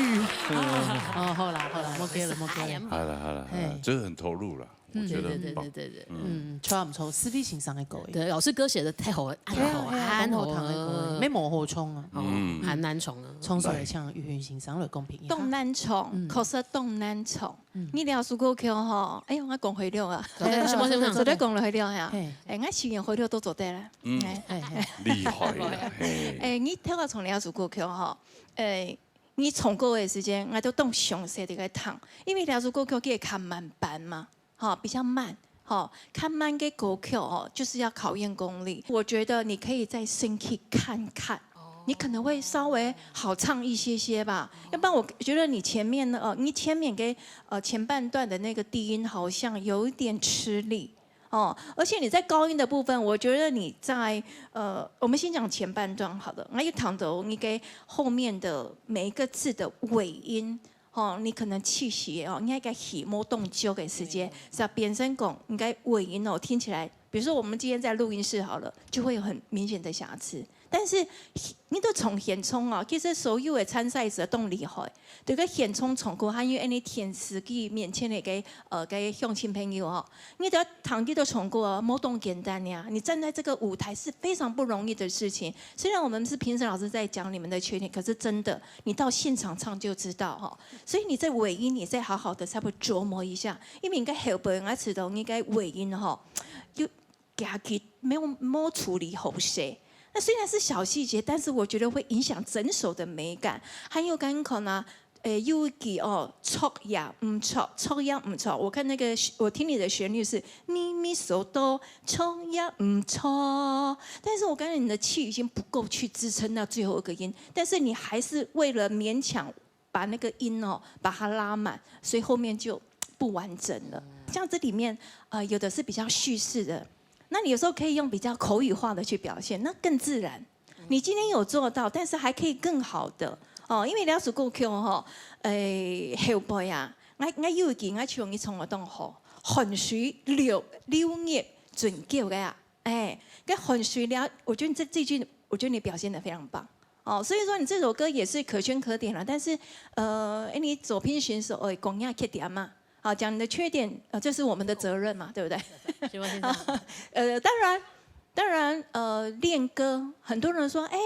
哦，好啦好啦，莫該了莫該了。好了好了好了，就是很投入了，我覺得很棒。對對對對對，嗯，唱毋錯，施立新先生个歌。對，老師歌寫得太好了，很好，很好，很好聽个歌，無好唱啊。嗯，還難唱啊。唱出來像玉雲先生來公平一下。當難唱，確實當難唱。 你這首歌曲吼，哎喲，𠊎講會了啊。什麼什麼什麼？做得講了會了哈。哎，𠊎雖然會了都做得啦。嗯，哎，厲害啦，嘿。哎，你頭下唱這首歌曲吼，哎，你唱歌个時間，𠊎都當詳細个聽，因為這首歌曲佢較慢板嘛，吼，比較慢，吼，較慢个歌曲吼，就是要考驗功力。我覺得你可以再深去看看。 你可能會稍微好唱一些些吧。要不然我覺得你前面呢，呃，你前面个，呃，前半段的那個低音好像有一點吃力。哦，而且你在高音的部分，我觉得你在，呃，我们先讲前半段好了，那又谈到你给后面的每一个字的尾音，哦，你可能气息哦，应该个气没动久的时间，在变声讲，应该尾音哦，听起来，比如说我们今天在录音室好了，就会有很明显的瑕疵。但是你都从现场哦，其实所有的参赛者都厉害，对个现场唱歌，还有恁呢电视机面前的个呃个乡亲朋友哦， 你只要堂弟都唱歌，没当简单呀。你站在这个舞台是非常不容易的事情。虽然我们是评审老师在讲你们的缺点，可是真的，你到现场唱就知道哈。所以你在尾音，你再好好的稍微琢磨一下，因为你个后背，我知道你个尾音哈，有夹紧，没有没有处理好势。那虽然是小细节，但是我觉得会影响整首的美感。还有刚刚呢， 诶，有一句哦，错也毋錯，错也毋錯。我看那个，我聽你的旋律是咪咪嗦哆，錯也毋錯。但是我感覺你的氣已經不夠去支撐那最後一個音，但是你還是為了勉強把那個音哦，把它拉滿，所以後面就不完整了。像這裡面，呃，有的是比較敘事的，那你有時候可以用比較口語化的去表現，那更自然。你今天有做到，但是還可以更好的哦，因為這首歌曲吼，誒，後背啊，𠊎𠊎有一句𠊎唱你唱个當好，汗水流流入嘴角个啊，誒，該汗水了，我覺得你這這句，我覺得你表現得非常棒哦，所以說你這首歌也是可圈可點了，但是呃，誒，你作品選手誒，講一下缺點嘛。 好，講你的缺點，呃，這是我們的責任嘛，對不對？請問先生。呃，當然，當然，呃，練歌，很多人說，哎，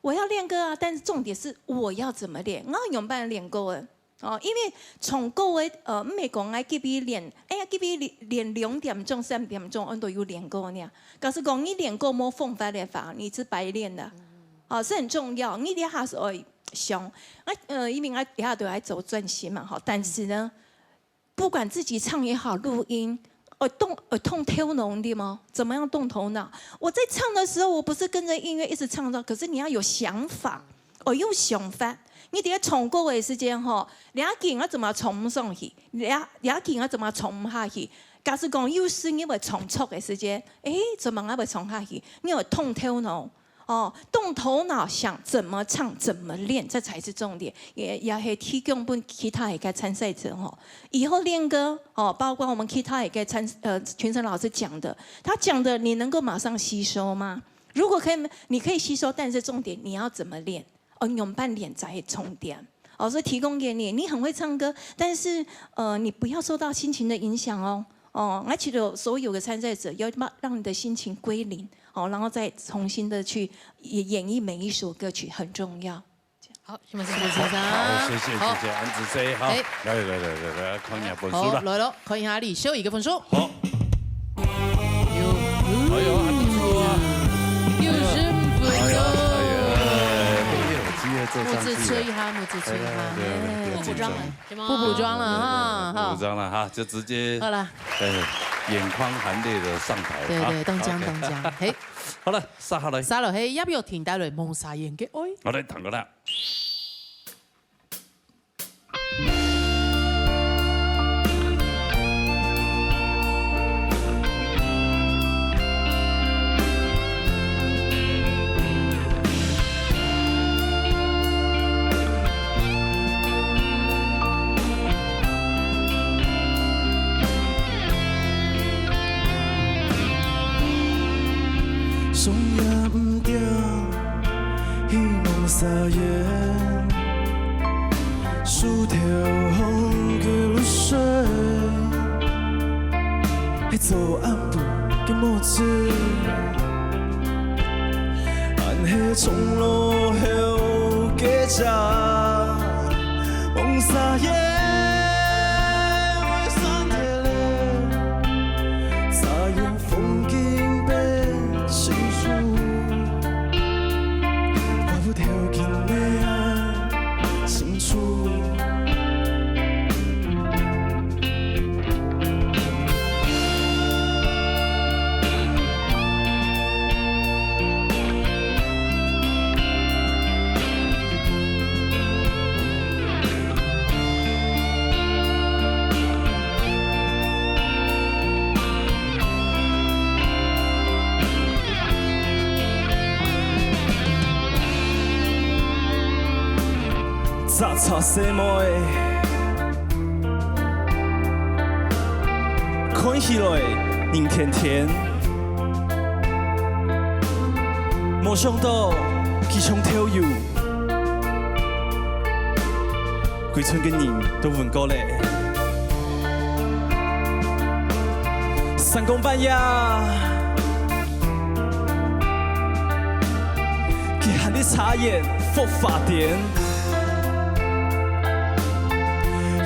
我要練歌啊，但是重點是我要怎麼練？我仰般練歌个？哦，因為唱歌个，呃，毋係講愛急於練，哎呀，急於練，練兩點鐘、三點鐘，恁都有練歌呢。假使講你練歌無方法个話，你是白練的。哦，是很重要，你這下係愛想，啊，呃，因為𠊎這下都在做專心嘛，哈，但是呢， 不管自己唱也好，錄音，呃，動呃動頭腦，對嗎？怎麼樣動頭腦？我在唱的時候，我不是跟著音樂一直唱的，可是你要有想法，哦，有想法。你在唱歌的時間吼，這句我怎麼唱毋上去？這這句我怎麼唱毋下去？假使講有時你會唱錯的時間，誒，怎麼我會唱下去？你有動頭腦， 哦，動頭腦想怎麼唱、怎麼練，這才是重點，也也係提供分其他一個參賽者吼。以後練歌哦，包括我們其他一個參呃群生老師講的，他講的你能夠馬上吸收嗎？如果可以，你可以吸收，但是重點你要怎麼練？哦，仰般練才係重點。哦，所以提供給你，你很會唱歌，但是呃，你不要受到心情的影響哦。哦，而且所有的參賽者要讓讓你的心情歸零， 好，然後再重新的去演演繹每一首歌曲，很重要。好，謝謝先生。好，謝謝謝謝安子姐，好，哎，來來來來來，看一下分數啦。好，來了，看一下李修一個分數。好，有，哎呦，還不錯啊。六十分。哎呀，哎呀，有機會做上去了。目汁吹一下，目汁吹一下。哎呀，對對對，不補妝了，不補妝了哈，對對對，不補妝了哈，就直接，好了，哎，眼眶含淚的上台了啊。對對，當講當講，嘿。 好了，續下來。續落去，葉玉婷帶來《望沙塬个愛》。好，來，聽過啦。大茶細妹，看起來人甜甜，無想到佢像豆油，歸村个人都聞過咧。三更半夜，佢還在茶園發發癲。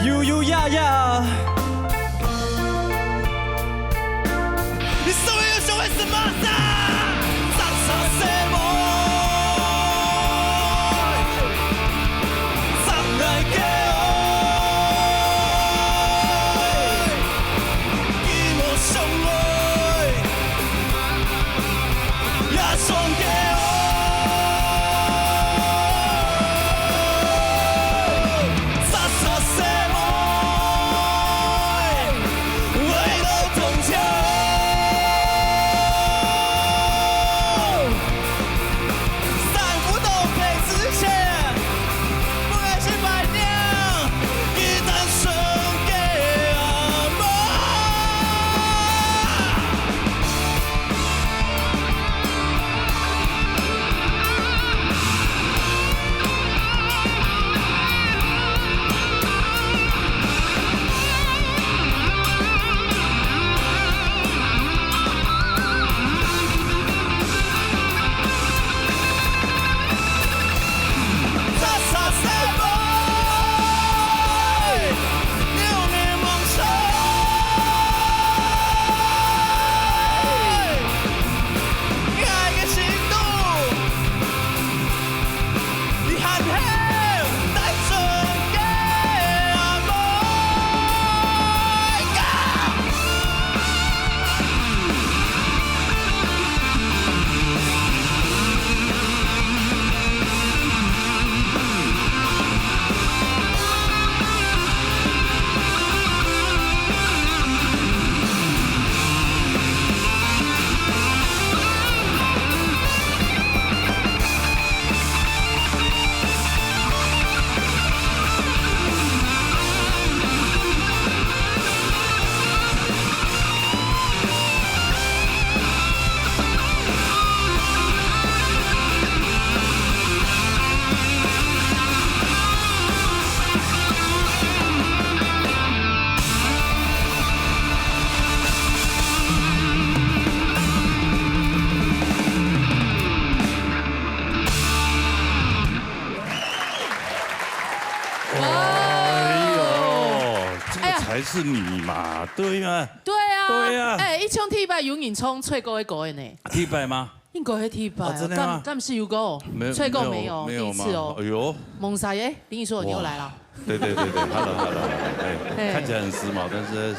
優優雅雅。你所有想的是麼个？长长细妹，长来个爱，寂寞相爱。 也算个哦，傻傻細妹，為了同情，散不動被之前，不甘心白娘，一旦 哎呦，这个才是你嘛，对吗？对啊，对啊。哎，一唱第一擺有人唱吹過的歌的呢。第一擺吗？应该是第一擺哦，啊，真的吗？敢，敢是有个哦？没有，吹过没有？没有，没有吗？第一次哦。哎呦。蒙塞耶，林宇说你又来了。哇。对对对对，hello hello，哎，哎。看起来很时髦，但是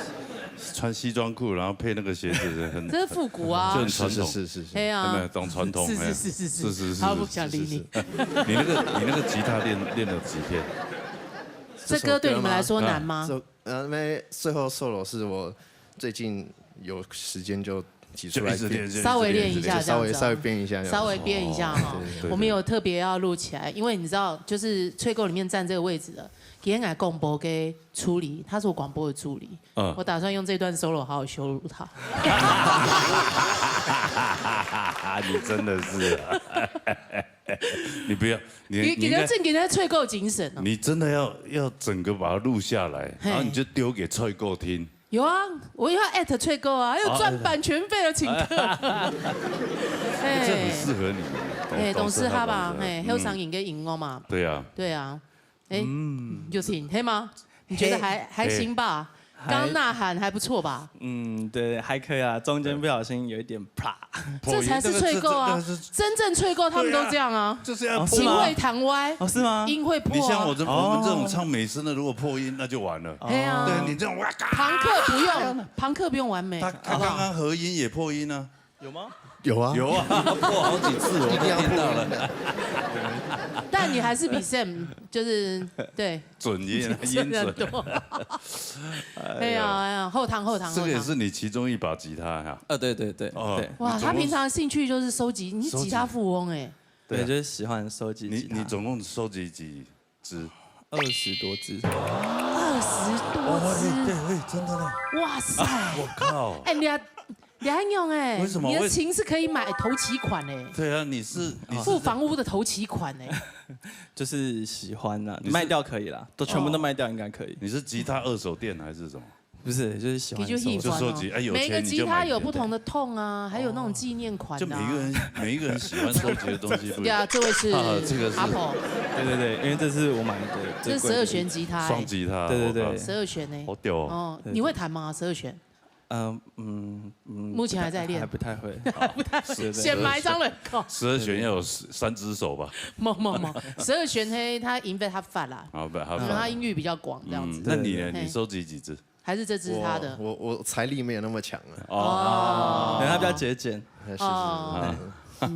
穿西装裤，然后配那个鞋子，很，这是复古啊。就很传统。是是是是是。哎呀。有没有？懂传统，是是哎。是是是。是是是，好，不想理你。是是是。你那个，你那个吉他练，练了几天？这歌对你们来说难吗？这首歌吗？这，呃，因为最后 solo 是我最近有时间就挤出来练。就一直练，就一直练。稍微练一下，就稍微，这样子啊。稍微编一下，这样子。稍微编一下哈。哦，对对对。我们有特别要录起来，因为你知道，就是吹狗里面占这个位置的，给人家广播给助理，他是我广播的助理。 嗯。我打算用这段 solo 好好羞辱他。你真的是啊。你不要，你，你应该，你，你要正经在吹狗精神哦。你真的要，要整个把它录下来，嘿。然后你就丢给吹狗听。有啊，我以后艾特吹狗啊，还有赚版权费的请客。哦，艾特。哎，这很适合你，懂，哎，懂事哈吧，懂事哈吧，嘿，嗯。后生人个音乐嘛。对啊。对啊。 哎，嗯。有听，嘿吗？你觉得还，嘿。还行吧？嘿。刚呐喊还不错吧？嗯，对，还可以啊，中间不小心有一点啪。这才是吹狗啊，破音，那个是，那个是，真正吹狗他们都这样啊。对啊，就是要破啊。音会弹歪，哦，是吗？音会破啊。你像我这，哦。我们这种唱美声的，如果破音，那就完了。对啊。对，你这种哇嘎。朋克不用，朋克不用完美。他，他刚刚合音也破音啊。 有吗？有啊。有啊，破好几次我都听到了。一定要破音的。但你还是比 Sam 就是，对。准音啊，音准。准很多。哎呀，哎呀，后堂，后堂，后堂。这个也是你其中一把吉他哈？呃，对，对，对，哦。对。哇，你总共，他平常兴趣就是收集，你是吉他富翁哎。对，对啊。就是喜欢收集吉他。你，你总共收集几 支？二十多支。二十多支，对，哎，真的呢。哇塞！我靠！哎，你还你还用哎？为什么你的琴是可以买头期款哎，对啊，你是你是付房屋的头期款哎。就是喜欢啦，你是卖掉可以啦，都全部都卖掉应该可以。你是吉他二手店还是什么？不是，就是喜欢收你就喜欢就收集，哎，有每个钱你吉他有就买别的不同的痛啊，还有那种纪念款的啊。就每一个人每一个人喜欢收集的东西不一样。对啊，这位是啊这个是阿婆，对对对，因为这是我买的这是十二最贵的。弦吉他欸，双吉他，对对对我靠十二弦呢？好屌哦！哦，对你会弹吗？十二弦？嗯嗯嗯，目前还在练还不太会。不太，先埋张了口。十二弦要有三只手吧？没没没，十二弦嘿，他音域他发啦，好吧，好嗯，他吧。音域比较广这样子。嗯，那你呢？嘿你收集几只？还是这只是他的？我我我财力没有那么强啊。哦，然后他比较节俭。是是是哦是。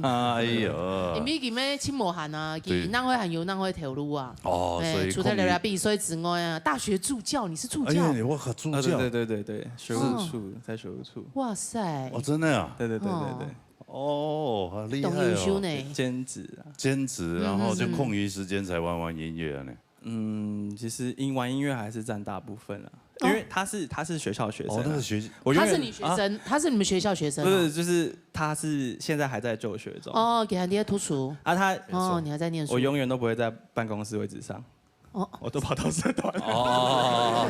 哎呦你，们今天亲模寒啊，对给浪费还有浪费头路啊。哦，所以哎，除了空余聊聊比赛之外啊，大学助教，你是助哎教呦，，我靠，助啊，教对对对对对，学务处在学务处。哇塞哦，，真的啊，对对对对对。哦，好厉害哦！懂优秀呢。兼职啊。兼职，然后就空余时间才玩玩音乐啊呢。嗯，其实音玩音乐还是占大部分了，哦因为他是他是学校学生啊。哦，那个学我永远他是你学生，他是你们学校学生哦。不是，就是他是现在还在就学中。哦，给他爹读书。啊，他哦，你还在念书。我永远都不会在办公室位置上。哦，我都跑到社团。哦，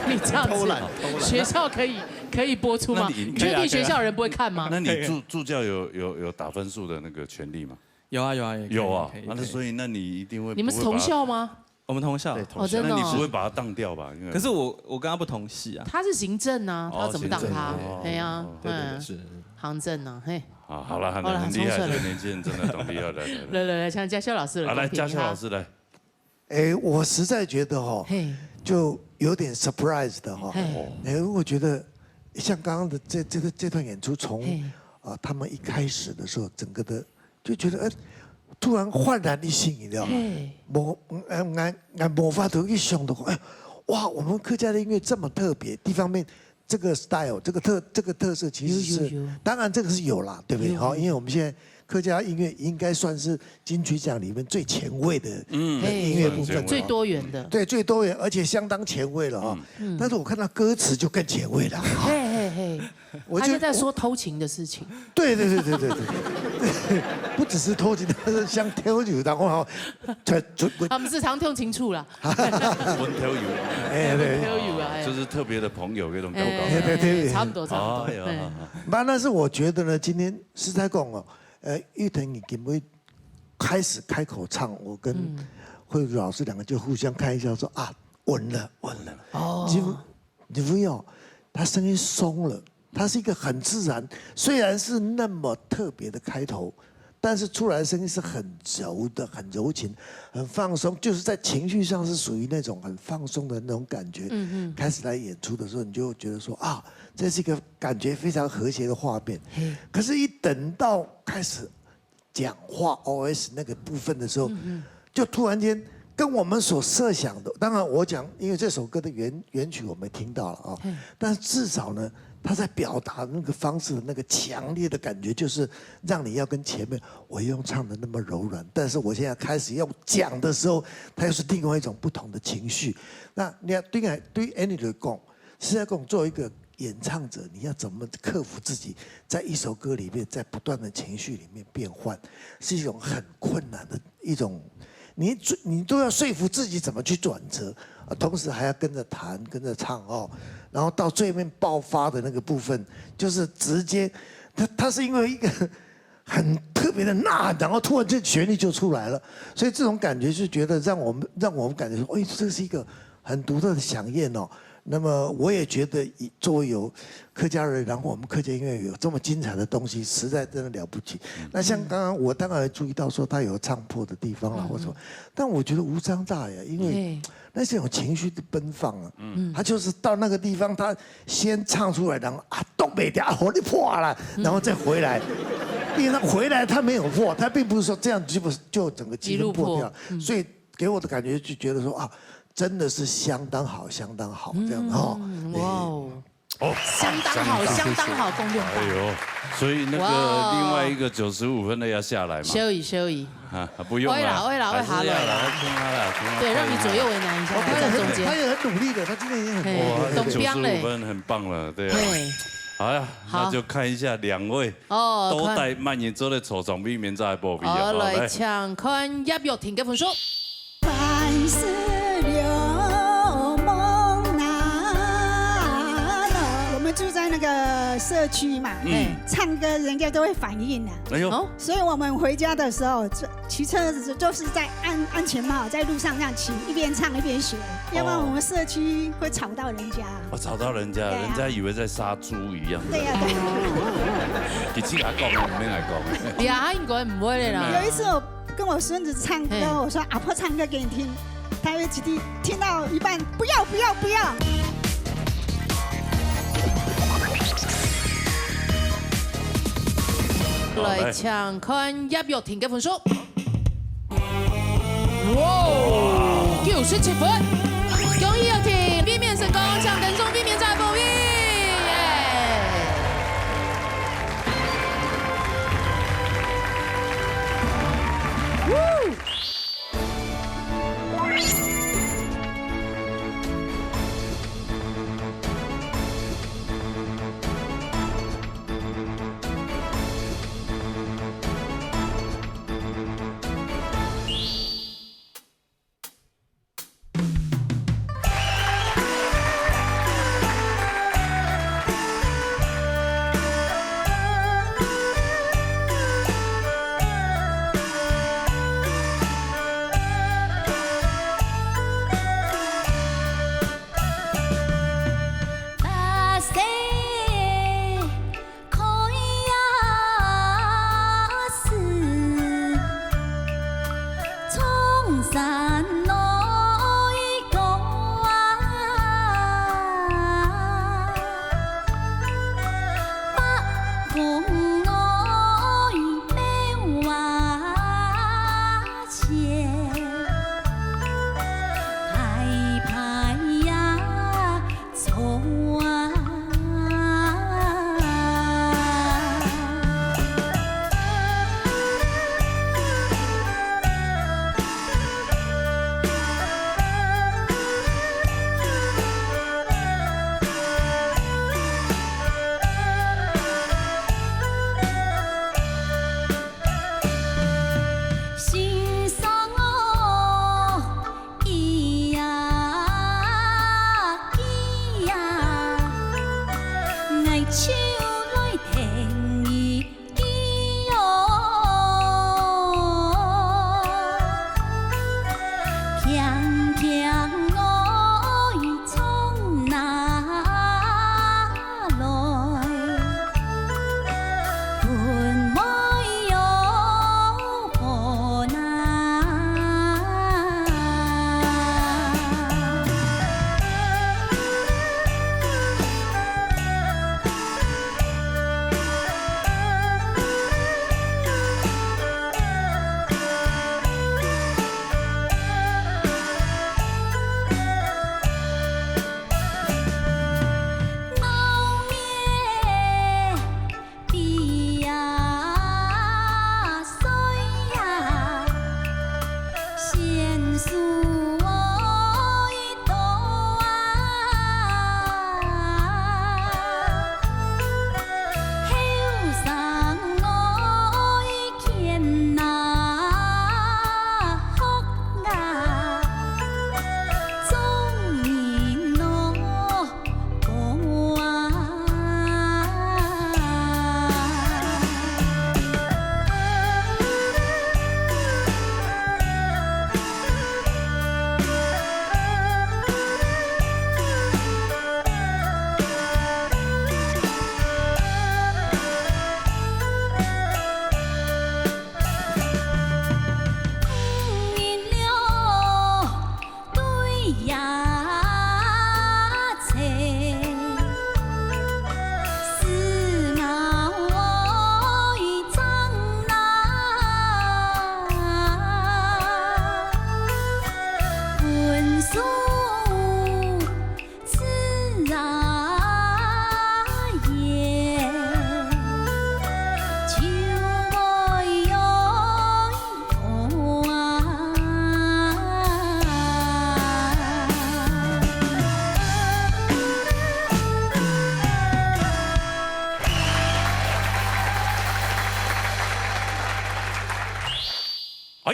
你这样子，偷懒偷懒学校可以可以播出吗？那你你确定学校人不会看吗？那你助助教有有有打分数的那个权利吗？有啊有啊，也可以有啊可以，那可以所以那你一定会你们是不会把同校吗？我们同校。对，哦，真的哦。那你不会把它当掉吧？因为可是我我跟他不同系啊。他是行政啊，他怎么挡他哦行政？哎呀，对对对，嗯，是。行政啊，嘿，啊，好了好了，好了很厉害，冲出来这个年轻人真的懂厉害，来来来，来来来，像嘉孝老师的啊，来公平嘉孝老师来，哎，我实在觉得哈，嘿，就有点 surprise 的哈。嘿，哎，我觉得像刚刚的这这个这段演出，从嘿，啊他们一开始的时候，整个的就觉得，呃，突然焕然一新，你知道吗？嘿，我嗯，俺俺无法度去想的，哎，哇，我们客家的音乐这么特别，一方面这个 style 这个特这个特色其实是，有有有当然这个是有啦，对不对？有好，因为我们现在客家音乐应该算是金曲奖里面最前卫的嗯的音乐部分了，最多元的，对，最多元，而且相当前卫了哈。嗯但是我看到歌词就更前卫了，嘿嘿嘿，我就他就在说偷情的事情。对对对对对对，不只是偷情，但是像偷情，然后哈，他就啊，不是常听清楚啦，温特有，哎对，都有啊，哎就是特别的朋友那种感哎觉。哎哎，差不多差不多。哎呀哎那那是我觉得呢，今天是在讲哦，呃，玉腾你给不会开始开口唱，我跟嗯慧茹老师两个就互相看一下，说啊，稳了稳了。哦，几乎你不要，他声音松了，他是一个很自然，虽然是那么特别的开头，但是出来的声音是很柔的、很柔情、很放松，就是在情绪上是属于那种很放松的那种感觉。嗯嗯，开始来演出的时候，你就会觉得说啊，这是一个感觉非常和谐的画面。嘿，可是，一等到开始讲话 O S 那个部分的时候，嗯嗯，就突然间跟我们所设想的，当然我讲，因为这首歌的原原曲我们听到了啊，嘿但是至少呢，他在表达那个方式的那个强烈的感觉，就是让你要跟前面我用唱的那么柔软，但是我现在开始要讲的时候，它又是另外一种不同的情绪。那你看，对来对 Annie 来讲，是在讲做一个演唱者，你要怎么克服自己在一首歌里面在不断的情绪里面变换，是一种很困难的一种。你你都要说服自己怎么去转折啊，同时还要跟着弹、跟着唱哦，然后到最后面爆发的那个部分，就是直接，他他是因为一个很特别的呐喊，然后突然间旋律就出来了，所以这种感觉是觉得让我们让我们感觉说，哎，这是一个很独特的响应哦。那么我也觉得以作为有客家人，然后我们客家音乐有这么精彩的东西，实在真的了不起。那像刚刚我当然注意到说他有唱破的地方啦，或什么，但我觉得无伤大雅，因为嘿，那是一种情绪的奔放啊。他就是到那个地方，他先唱出来，然后啊，东北调啊，火力破了，然后再回来，因为他回来他没有破，他并不是说这样就不就整个气氛破掉，一路破所以给我的感觉就觉得说啊，真的是相当好，相当好这样子哈。嗯哇哦，哦，相當好，相当好，相当好，共六百。哎呦，所以那个哇。另外一个九十五分的要下来嘛？小雨，小雨。啊，不用了，会啦，会啦，还是要啦，会下来啦。听他啦，听他对，让你左右为难一下，哦，他也很，他也很努力的，他今天也很努力。嘿，哇，他九十五分很棒了，对啊。嘿。好呀，好。那就看一下两位哦，都在慢慢做的抽奖避免在播比啊，好，好，来，来。请看叶玉婷的分数。 我们住在那个社区嘛，嗯。唱歌人家都会反映啊。哎呦。哦。所以我们回家的时候，这，骑车子就是在安，安全帽，在路上这样骑，一边唱一边学，要不然我们社区会吵到人家。哦，吵到人家，对啊。人家以为在杀猪一样。对呀，对呀。你自家讲的，毋免来讲的。呀，应该毋会的啦。有一次我 跟我孙子唱歌，嘿。我说：“阿婆唱歌给你听。”他就直接听到一半，“不要，不要，不要。”来，请看叶玉婷的分数。哇，九十七分，恭喜玉婷，避免成功，抢等中避免在播比，耶！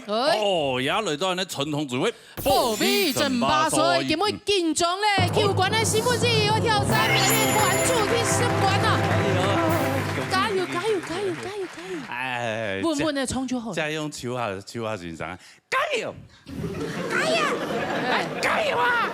哎。哦，也來到咱傳統聚會，保衛珍巴衰，今晡日緊張咧，球館个新聞係有挑戰，你關注去新聞啊！加油，加油，加油，加油，加油！哎，穩穩个衝就好了。再用秋華，秋華先生，加油！加油！哎，加油啊！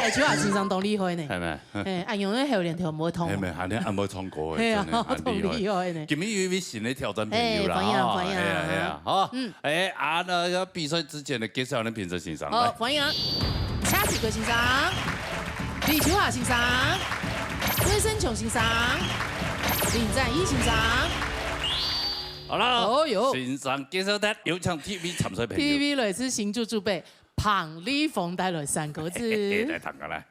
哎，秋華先生當厲害呢。係咩？哎，恁樣个喉嗹就毋會痛。係咩？還恁會唱歌个，係啊，真的很厲害。當厲害呢。今日有一位新的挑戰朋友啦，哎，歡迎，哦，歡迎。係啊，係啊，好。嗯。 哎，啊，那要比賽之前呢，介紹你評審先生，好，來。歡迎車志國先生、李秋華先生、溫生瓊先生、林展義先生。好了，哦喲。先生介紹忒，有請第一位參賽朋友。第一位來自新竹竹北，彭麗鳳帶來三個字。嘿嘿，來，聽過來。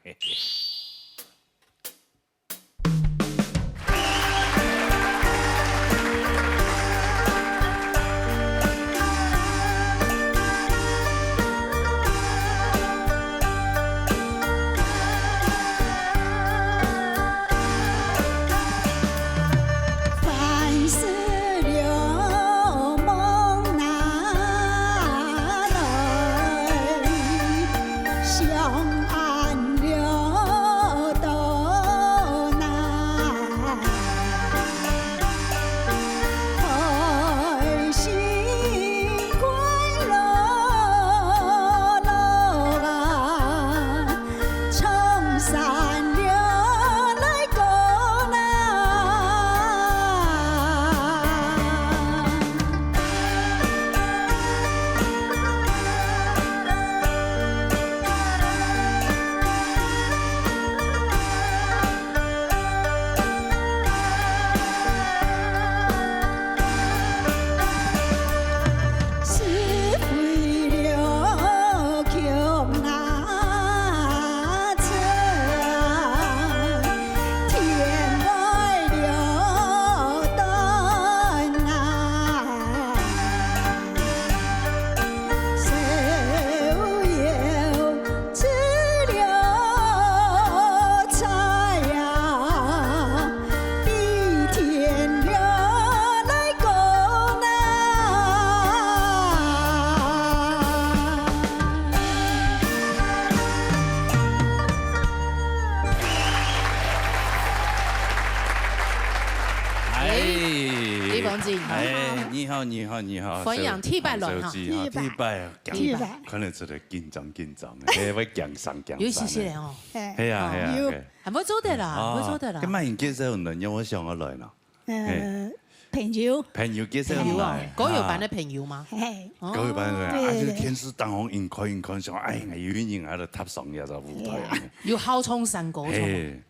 哎，李鳳姐，哎，你好，你好，你好，歡迎第一擺來哈。小姐哈，第一擺，第一擺，看得出來緊張緊張的，哎，會緊張緊張的。有一些些哦。哎。係啊，係啊，有。係。還會做得啦，哦，會做得啦。今擺你介紹人，讓我想要來呢。呃，嘿。朋友。朋友介紹人來。朋友啊，高友班的朋友嗎？嘿。哦。高友班的，啊，對，對，對。就天時當好，硬看硬看，想，哎呀，有一日還要踏上這個舞台啊。有好唱山歌唱嗎？嘿。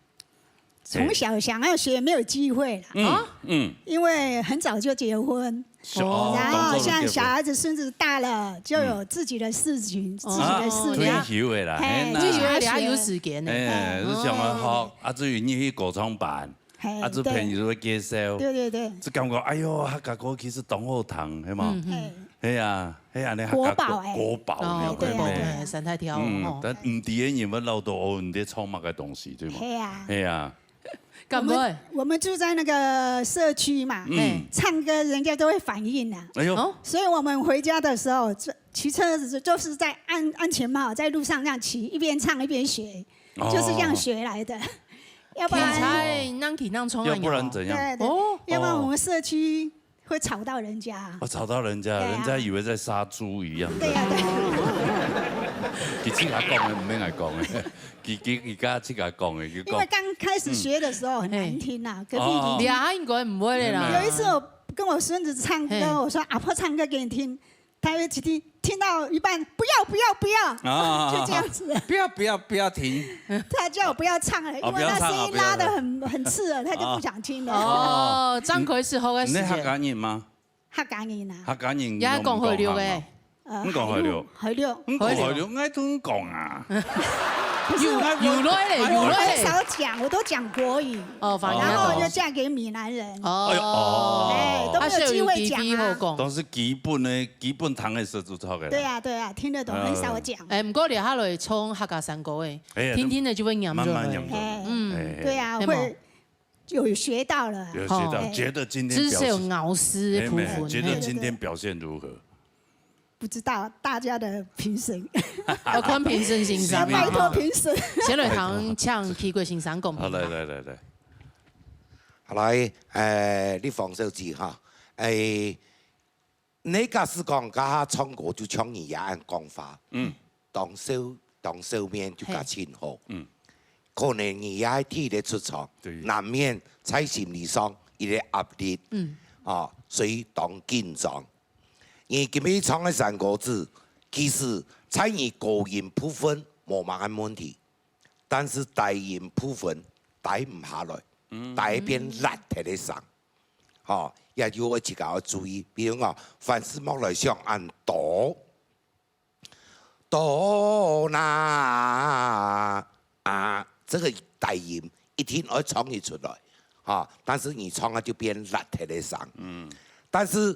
從小想要學，沒有機會啦。嗯，啊？嗯。因為很早就結婚，是哦，然後像小孩子、孫子大了，就有自己的事情，嗯。自己的事業。啊，退休的啦，嘿，嘿，那退休了也有時間呢。哎，就想要好，啊，至於你去歌唱班，嘿，啊，這朋友就會介紹，對，對，對。就感覺，哎喲，客家歌其實當好聽，係嘛？嗯，嗯。嘿。 係啊，係啊，你還國寶欸。國寶，哦，你有看過？國寶，哎，三太挑，嗯，哦。但毋知个人會老到哦，你在唱麼个東西，對嗎？係啊。係啊。敢會？我們，我們住在那個社區嘛，嗯。唱歌人家都會反映啊。哎喲。哦。所以我們回家的時候，這，騎車子就是在安，安全帽，在路上這樣騎，一邊唱一邊學，哦。就是這樣學來的。要不然，騎車能騎能唱啊，要不然怎樣？對，對，哦。要不然我們社區 會吵到人家。哦，吵到人家，對啊。人家以為在殺豬一樣。對啊，對啊。佢自家講个，毋免𠊎講个。佢，佢，佢家自家講个，佢講。因為剛開始學的時候很難聽啊，嗯。隔壁鄰居。哦。這下應該毋會了啦。有一次我跟我孫子唱歌，嘿。我說：「阿婆唱歌給你聽。」他就聽，聽到一半，「不要，不要，不要。」啊。就這樣子。不要，不要，不要停。他叫我不要唱了，哦，因為那聲音拉得很，不要唱了，不要唱。很刺耳，他就不想聽了。哦，正開始學个時節。你，你客家人嗎？ 客家人啊。客家人也講海陸个。攏講客家話嗎？呃，你講海陸？海陸。你講海陸，海陸。𠊎都講啊。可是有，有來咧，有來咧。我很少講，我都講國語。哦，反正然後就嫁給閩南人。哦。哎喲，哦。哎，都沒有機會講啊。啊，所以有機會好講。但是基本的，基本聽得識就著个啦。對啊，對啊，聽得懂，很少講。嗯。哎，毋過這下來唱客家山歌，哎，哎，聽聽的就會黏著了。慢慢黏著。哎，嗯。哎。對啊，係無？會 有學到了啊。有學到，哦。覺得今天表現，至少有咬字的部分，哎，覺得今天表現如何？不知道大家的評審，要看評審先生啊。拜託評審。先來聽，請齊國先生講評價。好，來，來，來，來。好，來，呃，你黃小姐哈，欸，你假使講，該下唱歌就像你這樣講法，嗯。當笑，當笑面就較清楚。嘿。嗯。可能你也係第一个出場，對。難免在心理上一个壓力，嗯。啊，所以當緊張。 你今日唱个山歌子，其實在你高音部分無麼个問題，但是低音部分低毋下來，嗯。低變辣忒个聲。吼，也就愛自家愛注意，比如講，凡事莫來想恁多。Do na 啊，這個低音一定愛唱得出來，哈，但是你唱啊就變辣忒个聲。嗯。但是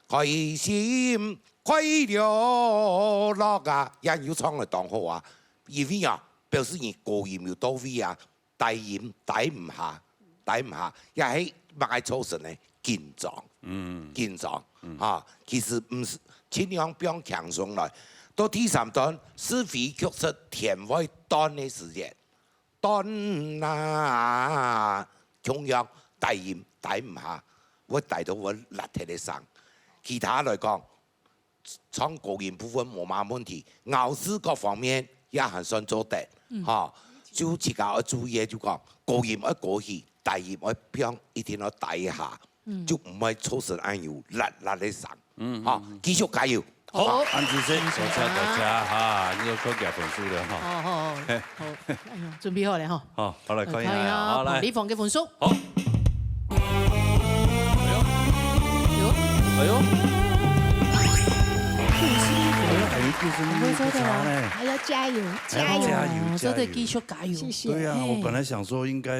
開心快樂樂啊，也有唱得當好啊，因為啊，表示你高音有到位啊，低音低毋下，低毋下，也係麼个造成呢？緊張，嗯。緊張，嗯。哈，其實毋係，盡量放輕鬆來。到第三段，是非曲直天會斷个時節， 斷啊，共樣低音低毋下，會低到會辣忒个聲。其他來講，唱高音部分無麼問題，咬字各方面也還算做得，嗯。哈。就自家愛注意个，就講高音愛高起，低音愛放，一定愛低一下。 嗯。就毋會造成恁有辣辣个聲。嗯，好，嗯，嗯。繼續加油。好，好。恁仔細，多謝，多謝哈，你又扣加分數了哈。好，好，好，好，哎喲，準備好了哈。好，好，來看一下，來看一下，好，來。彭麗芳个分數。好。哎喲，哎喲，哎喲。哎喲，還有救生衣，不會做的哦。不差呢。還要加油，還要加油。加油，哦，這個繼續加油。加油。謝謝。對啊，嘿。我本來想說應該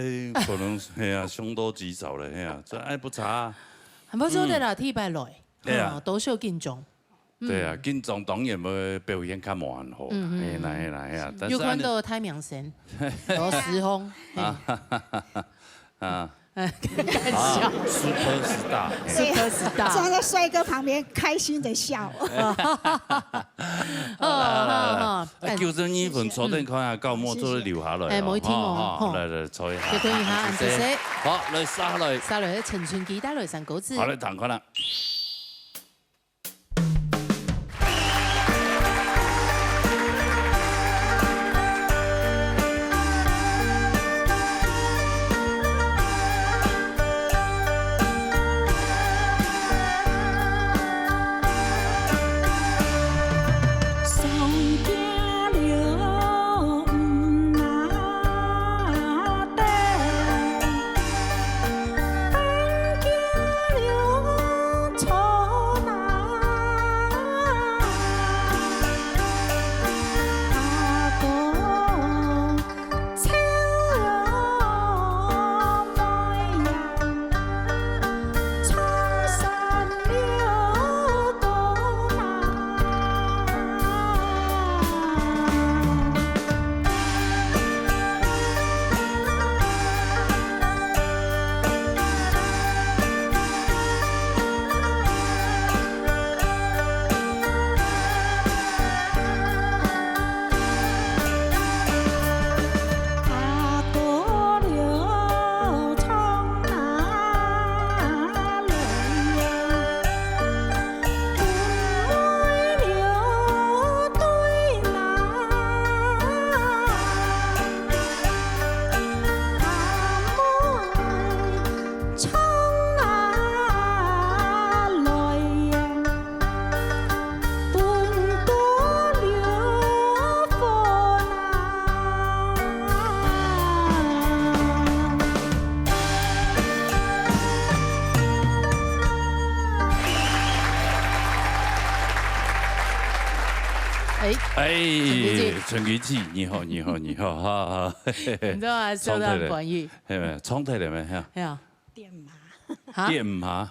可能，哎呀，凶多吉少了，哎呀，這還不差啊。 還毋錯个啦，嗯。第一擺來，對啊。啊，多少緊張。嗯。對啊，緊張當然會表現較無恁好啦，嗯，嗯，係啦，係啦，係啦，嗯。但是有看到太明顯，有時候，嘿。啊，啊。哎，敢笑。啊，superstar，嘿。Superstar。坐在帥哥旁邊開心地笑。好，好，好。哎，救生衣分坐等看啊，嗯。到末做得留下來哦。哎，無一定哦，吼，吼。來，來，坐一下。結婚一下，啊，謝謝。謝謝。好，來，續下來。續下來，陳春基帶來山歌子。好，來，聽看啦。哎，哎，陳菊姐。陳菊姐，你好，你好，你好，哈，哈。你知道嗎？唱得了。受到歡迎。係無？唱得了沒？哈。係啊。點嘛。哈？點嘛。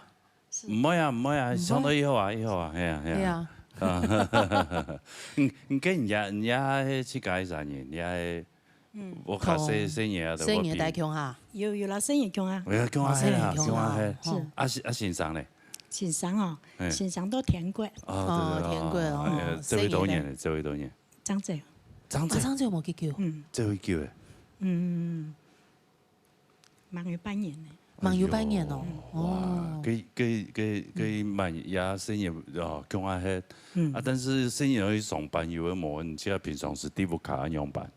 毋會啊，毋會啊，毋會。唱到以後啊，以後啊，係啊，係啊。係啊。啊，你，你跟人家，人家係自家个山人，人家係，嗯。我較細，哦。細人仔都無比。細人仔大共下。有，有啦，細人共下。有，共下，哦，細人係啊，共下。共下係。是。啊，先，啊，先生呢？先生哦，哎。先生到天國。哦，對，對，哦，天國哦，哎，哦，這位多年了，這位多年。張嘴。張嘴。啊，張嘴有無幾久？嗯。這位久了。嗯，蠻有半年呢。蠻有半年哦。哎喲，哇，哦。該，該，該，該滿也生意哦，共下歇。嗯。啊，但是生意去上班，有个無，你這平常時在屋下仰般？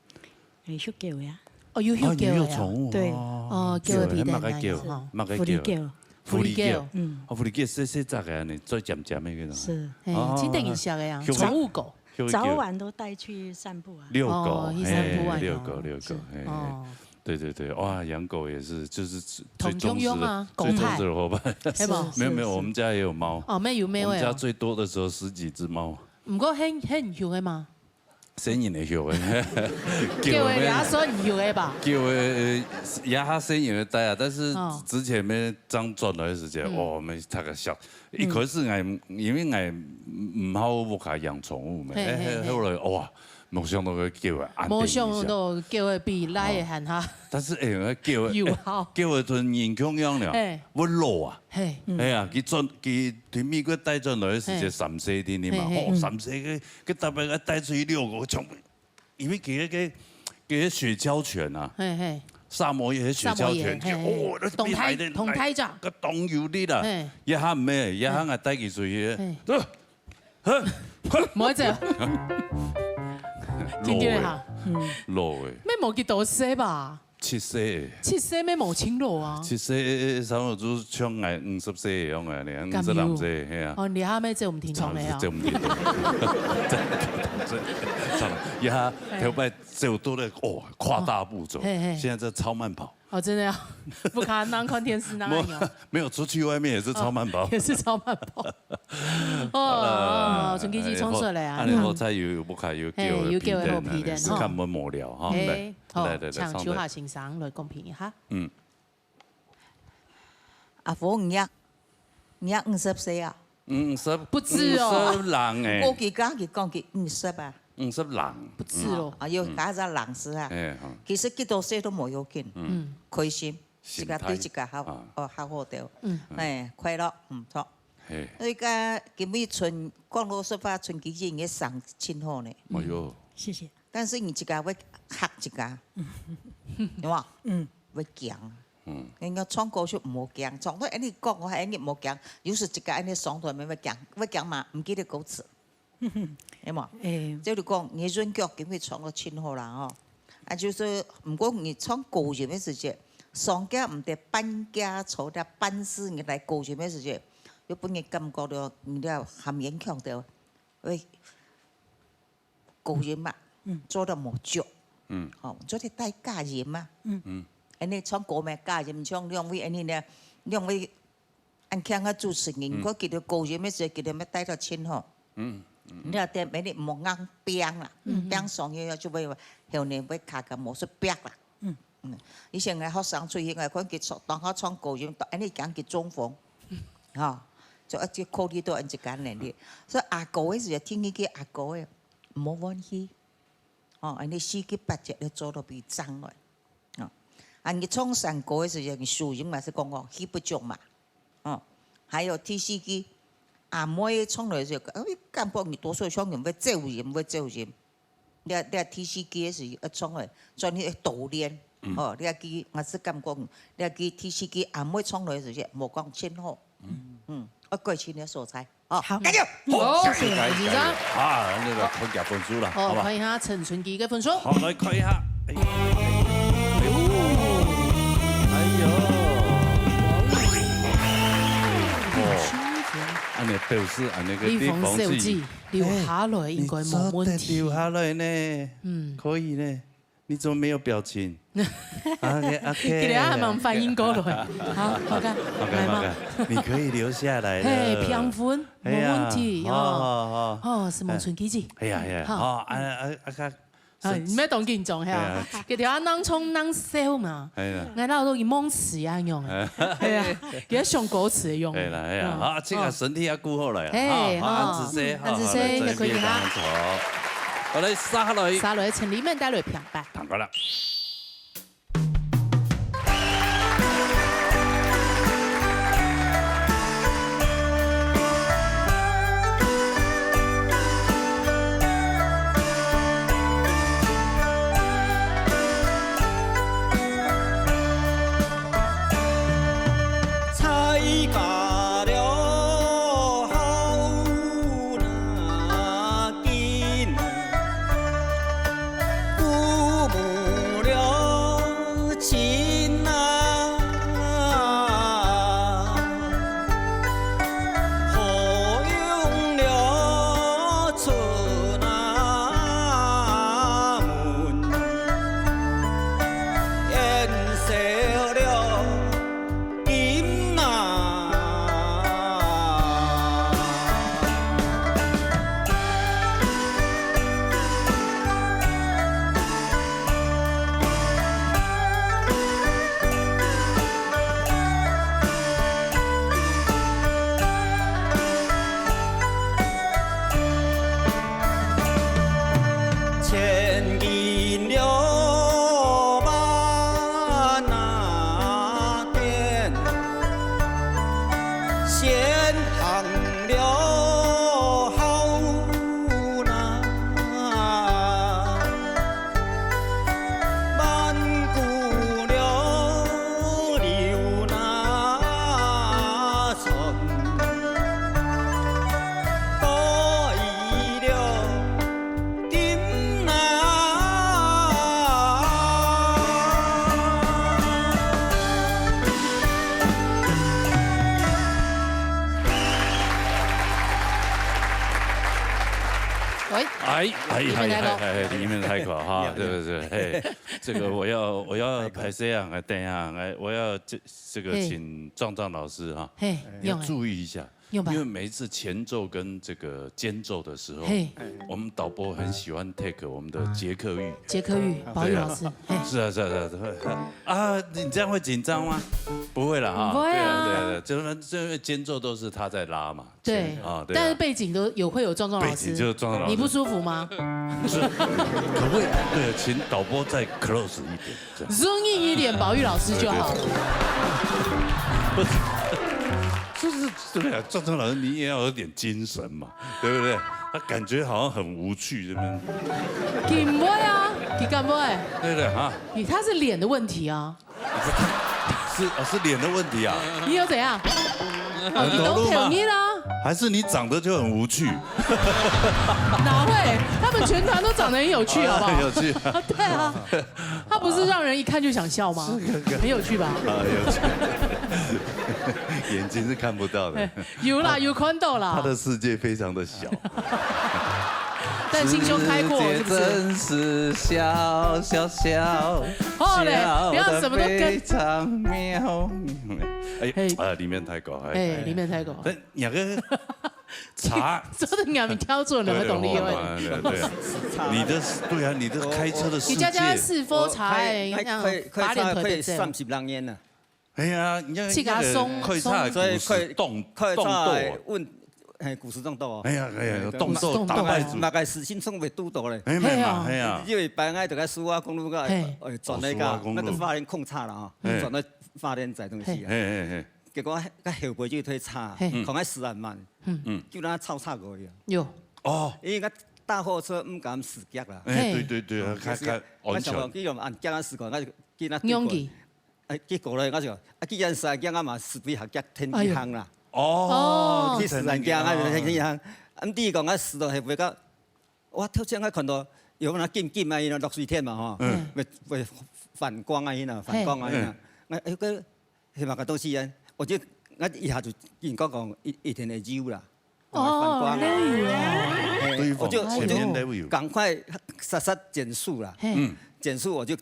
有畜狗呀。哦，有畜狗呀。哦，你有寵物，對。哦。哦，狗仔皮蛋那一下，狗，吼。麼个狗？狐狸狗。狐狸狗。狐狸狗。嗯。哦，狐狸狗細細隻个呢，最尖尖个那種。是。嘿，哦，真得人惜个呀，畜狗。寵物狗。畜狗。早晚都帶去散步啊。遛狗，哦，去散步啊，嘿，遛狗，哦。遛狗，是。嘿。哦。對，對，對，哇，養狗也是，就是最忠實的，同樣啊，最忠實的伙伴。公派。是無？沒有，沒有，是，是。我們家也有貓。哦，沒有，沒有。我們家最多的時候十幾隻貓。毋過很，很畜个嘛。 細人仔畜个。狗仔也算畜个吧？狗仔，呃，也較細人仔个代啊，但是哦。之前咩正轉來个時節，嗯。哦，我們大家笑。嗯。一開始𠊎，因為𠊎毋，毋好屋下養寵物嘛，嘿，嘿，嘿。哎，後來，哇，無想到个狗仔恁得人惜。無想到狗仔比倈仔還好。哦。但是，哎，狗仔，有效。狗仔同人共樣了，嘿。會老啊。嘿。哎呀，佢轉，佢對美國帶轉來个時節，嘿。三歲定定嘛，嘿，嘿。哦，三歲个，佢特別个帶出去遛狗，從 因為佢个，佢个雪橇犬啊，嘿，嘿。薩摩耶个雪橇犬，薩摩耶，嘿，嘿。哦，那邊來的，當大，當大隻。來，个當有力啦。嘿。這下毋係，這下𠊎帶佢出去，嘿。走，嘿，嘿。無走。老欸，緊緊哈。嗯。老欸。也無幾多歲吧？七歲欸。七歲也無盡老啊。七歲，差不多就像𠊎五十歲一樣啊，你看，敢有？五十六歲，嘿啊。哦，你還沒走，我們聽懂了哦。差不多走毋得。這下頭擺 走多了，哦，跨大步走，哦，嘿，嘿。現在在超慢跑。哦，真的啊，不看，那看電視那樣。沒有，沒有，出去外面也是超慢跑。哦，也是超慢跑。哦，呃，哦，春枝姐創出來啊。哎，好，啊，你好彩有，有屋下有狗仔，嘿，有狗仔好陪伴，陪伴，吼。係較無無聊哈。嘿，來，好，來，來，來，請秋霞先生來公平一下。嗯。 阿福，你也，你也五十歲啊？五十，不止哦。五十零欸。過去剛佢講佢五十啊。五十零。不止哦。啊，又加上零是啊。哎，好。其實幾多歲都無要緊。嗯。開心，自家對自家好，心態。啊。哦，好好的。嗯。哎，快樂，嗯，好。嘿。那個，今日春，講老實話，春枝姐个聲真好呢。哎喲。謝謝。但是你自家會嚇自家，有無？嗯。會驚。 嗯。人家唱歌就毋好驚，唱到恁樣講，我還恁樣毋好驚，有時自家恁樣上台面會驚，會驚嘛，毋記得歌詞，係無？欸。就係講，你韻腳今日唱到盡好啦吼。啊，就係，毋過你唱高音个時節，上架毋得半架坐在半死，你來高音个時節，又分人感覺到你了含煙腔的，喂， 高音嘛，嗯。做到無足。嗯。吼，做得帶假音嘛。嗯。嗯。恁樣唱歌嘛，假音像兩位恁樣呢，兩位恁強个主持人，嗯。佢記得高音个時候，記得愛帶到盡好。嗯，嗯，嗯。你要點，恁樣莫硬拚啦，嗯。拚上去就會，後面會卡个模式拚啦。 嗯。嗯，以前个學生出去，𠊎看佢唱，當好唱高音，到恁樣講佢中風，吼，就一直考慮到恁樣个能力。所以阿哥个時候，聽佢个阿哥个，無問題。哦，恁樣四肢八節要做到比正來。哦，啊，你唱山歌个時候，你收音嘛係講講，氣不足嘛。 哦，還有第四句，阿妹唱來就，哎，感覺你多數像人會走音，會走音。這，這第四句係愛唱來，轉去多練。嗯。哦，這句𠊎係感覺，這句第四句阿妹唱來就無講盡好。嗯。嗯，愛改進个所在。哦，好。加油！好，好，謝謝，加油，謝謝。加油。啊，那個，看一下分數了，好，好吧？看一下陳春枝个分數。好，來看一下。哎，哎，哎，哎呦。哦，恁樣表示恁樣个地方是，立峰小姐留下來應該無問題。哎，你做得留下來呢。嗯。可以呢。你怎麼沒有表情？OK，OK。今日還吂反應過來。好，OK，OK，來嘛。OK，OK，你可以留下來了。嘿，平分，哎呀，無問題，好，哦。好，好。哦，承蒙春枝姐。哎呀，哎呀，好。好，啊，啊，啊，啊，啊，你毋好當緊張，係啊。哎呀。佢等下人唱人笑嘛。哎呀。𠊎老到佢忘詞啊，樣。哎。係啊，佢想歌詞个樣。哎啦，哎呀，嗯。好，這個身體也顧好了，嘿，好，好，好。恁仔細，恁仔細，好，好，來，也可以哈。好，來，續下來。續下來，陳立文帶來平白。平白啦。哎，哎，李明台哥。哎，哎，哎，李明台哥哈，对不对？嘿，这个我要，我要拍谁啊？哎，等一下，哎，我要这，这个嘿。请壮壮老师哈，嘿，要用哎。注意一下，用吧。因为每一次前奏跟这个间奏的时候，嘿。我们导播很喜欢 take 我们的杰克玉。杰克玉，宝玉老师，对啊。嘿。是啊，是啊，是啊，是啊。啊，你这样会紧张吗？不会啦哈。不会啊。对啊，对啊，对啊，就是，因为间奏都是他在拉嘛。 对，啊，对啊。但是背景都有，会有壮壮老师。背景就是壮壮老师。你不舒服吗？是，可不可以，对，请导播再 close 一点，这样。Zoom in 一点，宝玉老师就好。对，对，对。不是，就是，对啊，壮壮老师，你也要有点精神嘛，对不对？他感觉好像很无趣，这边。佢毋會啊，佢敢會？对不对啊？佢，他是脸的问题啊。 是，哦，是脸的问题啊。你有怎样？很投入吗？你都投入啊。还是你长得就很无趣？哪会？他们全团都长得很有趣，好不好？很有趣。对啊，他不是让人一看就想笑吗？是个，个。很有趣吧？啊，有趣。眼睛是看不到的。有啦，有看到啦。他的世界非常的小。但心胸开阔，是不是？世界真是小，小，小，好嘞，小得不要什么都跟。非常妙。哎，嘿。啊，李明台哥，哎，哎，哎。李明台哥。但两个茶，说得两个标准，两个懂你有。对，对，对。你的，对啊，你的开车的世界。你家家是佛茶，哎，我开，开，开，开茶开三十六年了。 哎呀，你看那个开叉的故事，所以開，動，開叉的動作。運，嘿，故事動作哦。哎呀，哎呀，動作，動作。大牌子。嘛，嘛个事情總會堵到咧。哎，嘛，嘿啊。哎呀。因為平常就該蘇花公路个，嘿。哎，轉那个，蘇花公路。那个花蓮空叉了哈，嘿。轉到花蓮載東西啊。嘿，嘿，嘿。結果該後背就推叉，嘿。看該時還慢，嗯。就讓它超叉過去啊。有。哦。因為該大貨車毋敢駛急啦。哎，嘿。對，對，對，嗯，開，就是開安全。該小朋友按急啊駛過，該就給他對過。勇氣。 哎，結果咧，我就，啊，既然是恁樣，我嘛試一下，叫天一行啦。哎喲。哦，去試恁樣，啊，天一行。啊，毋知講啊，試到後尾个，哇，突然間看到有那金金啊，那落水天嘛，吼，嗯。會，會反光啊，那反光啊，嘿。那，哎，个，迄麼个東西啊，我就，我一下就緊講講，一，一定會有啦。 哦，反光啊。那有啊。嘿，對方我就，我就前面那位有。趕快煞煞減速啦。嘿。嗯。減速我就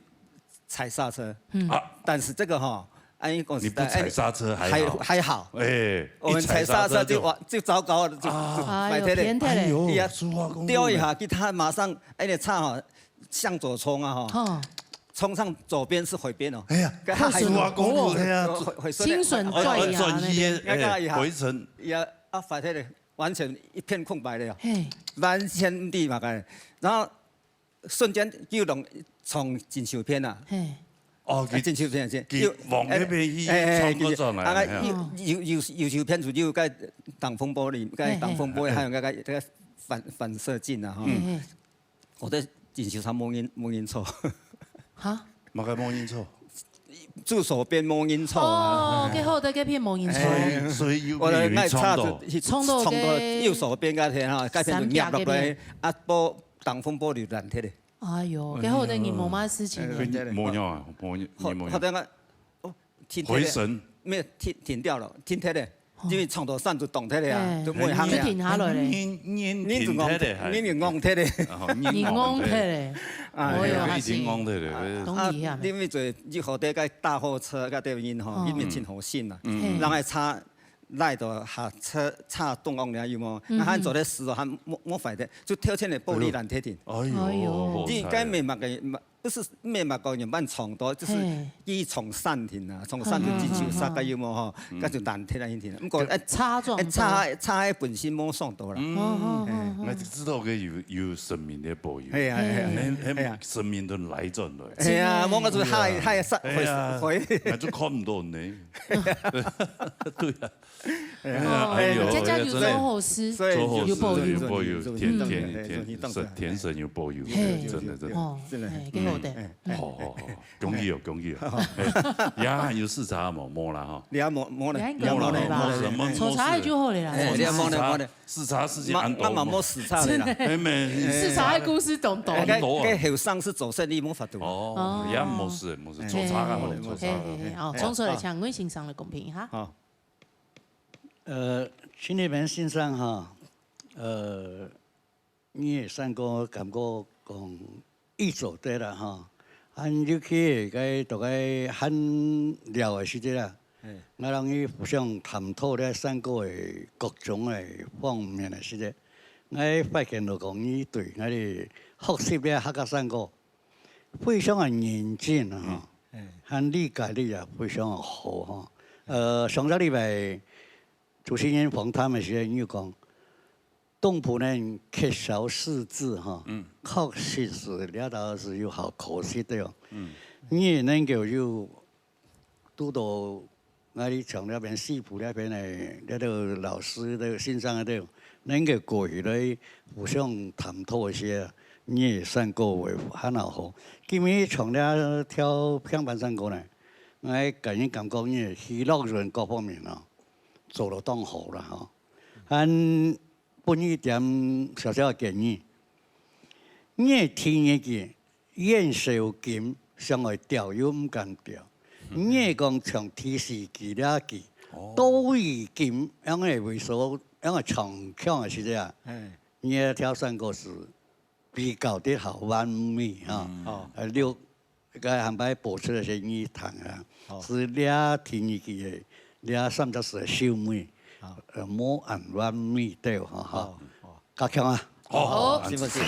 踩剎車。嗯。啊。但是這個哈，哎，講實在，你不踩剎車還好。哎，還，還好。哎，我們踩剎車就，一踩剎車就，哇，就糟糕了，就，啊。就埋忒咧。哎喲，偏忒咧。哎喲，哎呀，蘇花公路丟一下，給他馬上，哎，你差哈，向左衝啊，哈。哦。衝上左邊是回邊哦。哎呀，該還蘇花公路，哦。哎呀，回，回，清水轉啊，哦，轉去，那個。哎，回程。也，啊，發現咧。 完全一片空白了呀。嘿。完全毋知嘛个。然後瞬間就弄從錦繡片啊。嘿。哦，啊，錦繡片先，佢又，往那邊去，哎，哎，哎，穿過轉來，啊，嘿啊。又，又，又，又繡片出去，該擋風玻璃，該擋風玻璃，嘿，嘿。還有那個，那個反，反射鏡啊，哈。嘿，嘿。 我在錦繡衫無認，無認錯。哈？麼个無認錯？就左邊無認錯啊。哦，該好，在該片無認錯。哎，所以，所以右邊有一衝到。我的那叉子去衝到該右手邊該片哈，該片就壓落來，三角該片。啊，玻，擋風玻璃爛忒咧。哎喲，該好，該你無麼事情。哎，所以你無樣啊，無，你無樣。後，後來我，哦，停忒咧。回神。沒有，停，停掉了，停忒咧。 哦。因為長途山就擋忒咧啊，哎，就無行咧啊。就停下來咧。人，人停忒咧，還。人就戇忒咧。哦，人戇忒咧。哎呀，已經戇忒咧。啊，當厲害。啊，因為做一號的該大貨車，該對人吼，哦。因為真好心啊。嗯。嘿。人个車，來到下車，車擋戇了，有無？嗯，嗯。啊，還做得死哦，還無，無壞的，就跳起來玻璃爛忒停。哎喲，哎喲。好慘。應該沒麼个， 不是，毋係嘛，講原本撞到，就是，嘿。佢從山停啊，從山停進去，嗯，嗯，嗯，嗯。煞个有無吼，嗯。該就爛忒啊，一定。毋過，就，哎，差撞到。哎，差，差个本身無撞到啦。嗯。哦，哦，哦，哦。哎，𠊎就知道个有，有神明个保佑。係啊，係啊。哎，哎，係啊。神明都來轉來。係啊，無，𠊎就害，害煞，哎呀，害，害。哎，就看毋到呢。對啊。 哎呀，哦，哎喲，家家有做好事，所以，所以就是有保佑。有保佑，有保佑，天，嗯。天，天，天，天神有保佑，嘿。真的，真的。哦，真的。哎，幾好个。嗯。哦，哦，哦，恭喜哦，恭喜哦。哎，也還有視察無？無啦哈。也無，無啦，也應該無啦吧。無啦，無啦，什麼，坐車就好了啦。哎，也無啦，無啦。視察，視察時間恁多。𠊎，𠊎嘛無視察了啦。哎，沒，視察个故事當多。哎，該，該後生係做生理無法度。哦，哦。也無事，無事，坐車啊，好了，坐車啊。嘿，嘿，嘿，哦，哎，衝出來，啊。請魏先生來公平哈。好。 呃，徐立平先生哈，呃，你个山歌感覺講一做得啦吼，啊，尤其个該大家閒聊个時節啦，𠊎摎你互相探討這山歌个各種个方面个時節，𠊎發現到講你對𠊎个學習這客家山歌非常个認真啊吼，還理解力也非常个好吼。呃，上隻禮拜主持人訪談个時節，你有講， 東部人缺少師資哈，確實係這兜係有好可惜个哦。你也能夠有堵到𠊎俚像這片西部這片个這兜老師、這兜先生个，能夠過去來互相探討一下，你个山歌會還較好。今日像這條平板山歌呢，𠊎個人感覺你个娛樂性各方面哦，做到當好啦吼。還 分你一點小小个建議。你个第二句，袁紹金想愛調又毋敢調。你个講像第四句這句，都已經，樣个位所，樣个唱腔个時節啊，你个挑選歌是比較的好完美哈。哦。呃，六 該下擺播出个係你聽啊，好。係這第二句个，這三隻字个收尾，好。呃，無恁完美對吼，哈。好，好。加強啊。好，好，是不是？哦，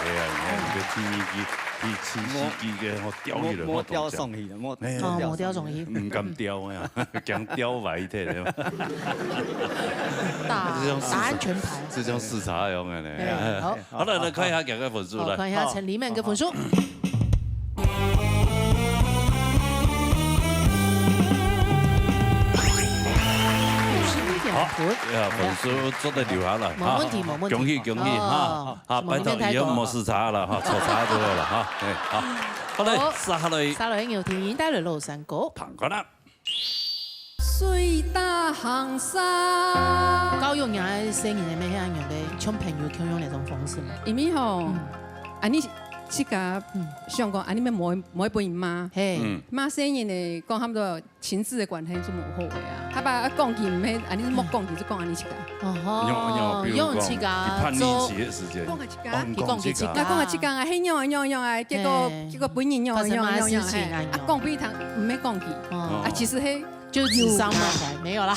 哎呀，你看這个第二句、第、第四句个，吼，調起來，無、無調上去，無、哎呀。哦，無調上去。毋敢調呀，驚調歪忒了。打、這種視、打安全牌。這種視察用个呢。哎，好。好了，來看一下大家分數，好，來。看一下陳立滿个分數。好。 五十一點分。好，呀，分數做得留下來，無問題，哈。無問題。恭喜，恭喜，哈。哦，哈，拜託，以後莫視察了，哈，錯察就好了，哈。哎，好。好嘞，好，續下來。續下來由天英帶來老山歌。聽看啊。水打行山。教育若个細人仔，乜係恁樣个，像朋友共樣个一種方式嘛。因為吼，嗯。恁呢自家，嗯。想講，恁呢乜無、無分人罵。嘿。嗯。罵細人仔，講差不多 親子个關係就無好个啊。下擺愛講佢，毋係，恁呢莫講佢，就講恁呢自家。哦吼，用、用，比如講，用自家佢叛逆期个時節，做。講佢自家。哦，佢講佢自家。講佢自家。啊，講佢自家啊，係仰啊仰啊仰啊，結果、嘿。結果分人仰啊仰啊仰啊，發生麼个事情啊，啊，講分佢聽，毋係講佢。哦。啊，其實係就智商嘛，沒有啦。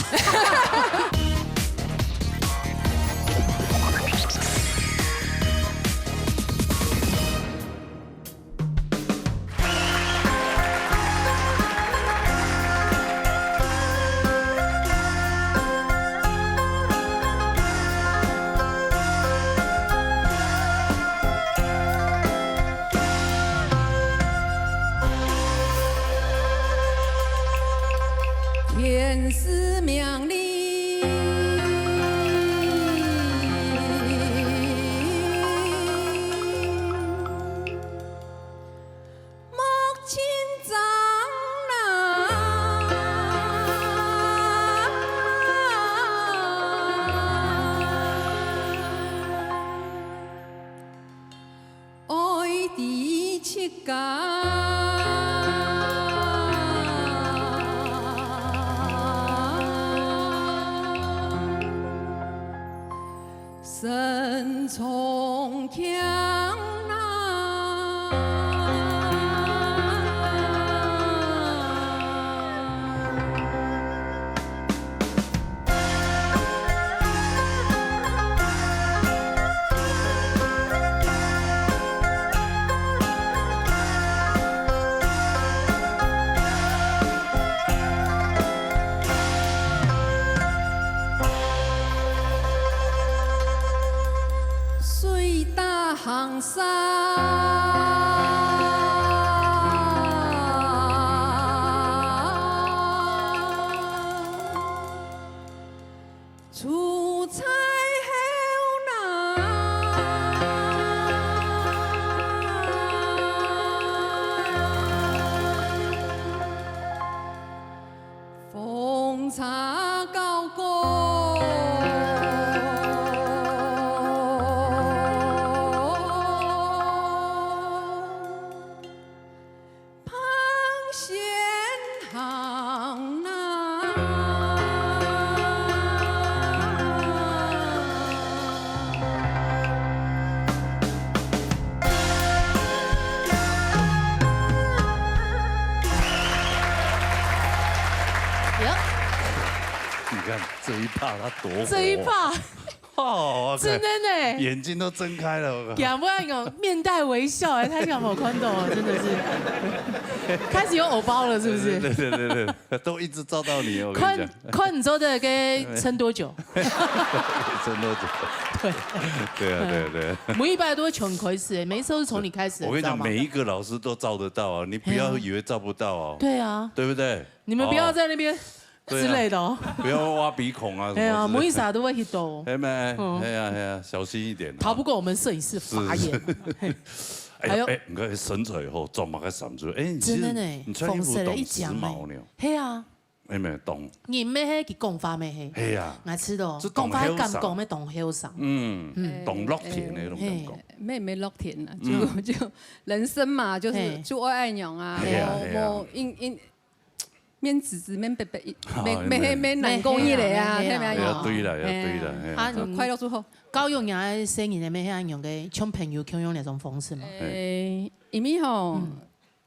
天師命令。 莫緊張啦。愛知自家。 身重強啊。水打行山。 出差後啦。奉茶交歌。 迸先行啦。看这一趴他多火哦。这一趴，哦，我看真的呢。眼睛都睁开了，我靠。仰般个面带微笑，哎，大家有没有看到？真的是，开始有偶包了，是不是？对，对，对，对，对，都一直照到你，我跟你讲。看，看你做这个可以撑多久？撑多久？对。对啊，对啊，对啊。每一班都从你开始，每一次都是从你开始，我跟你讲，你知道吗？每一个老师都照得到啊，你不要以为照不到哦。对啊。对不对？你们不要在那边，哦。对啊。之类的哦。不要挖鼻孔啊什么之类的。哎呀，每一场都会去抖。哎，没，嗯。哎呀，哎呀，小心一点啊。逃不过我们摄影师法眼。是，是。嘿。哎呀，还有，哎，你看身材以后，撞嘛个闪出，哎，你其实真的呢，你穿衣服懂时髦呢。风神的一讲呢。嘿啊。哎，没懂。你没黑，你讲话没黑。嘿啊。我知道，这懂讲话感觉没懂后生。嗯，嗯。懂落田的那种感觉。嘿。没，没落田啊，嗯。就，就人生嘛，就是嘿。就爱爱娘啊，嘿啊，嘿啊。我，我应，应 免自私，免白白，啊，免，免，免，免难过一下啊，嘿，嘿，嘿，嘿，对啦，要对啦，嘿。啊，就快乐就好。教育人个細人仔，乜係恁樣个，像朋友共樣那種方式嘛。嘿。誒，因為吼，嗯。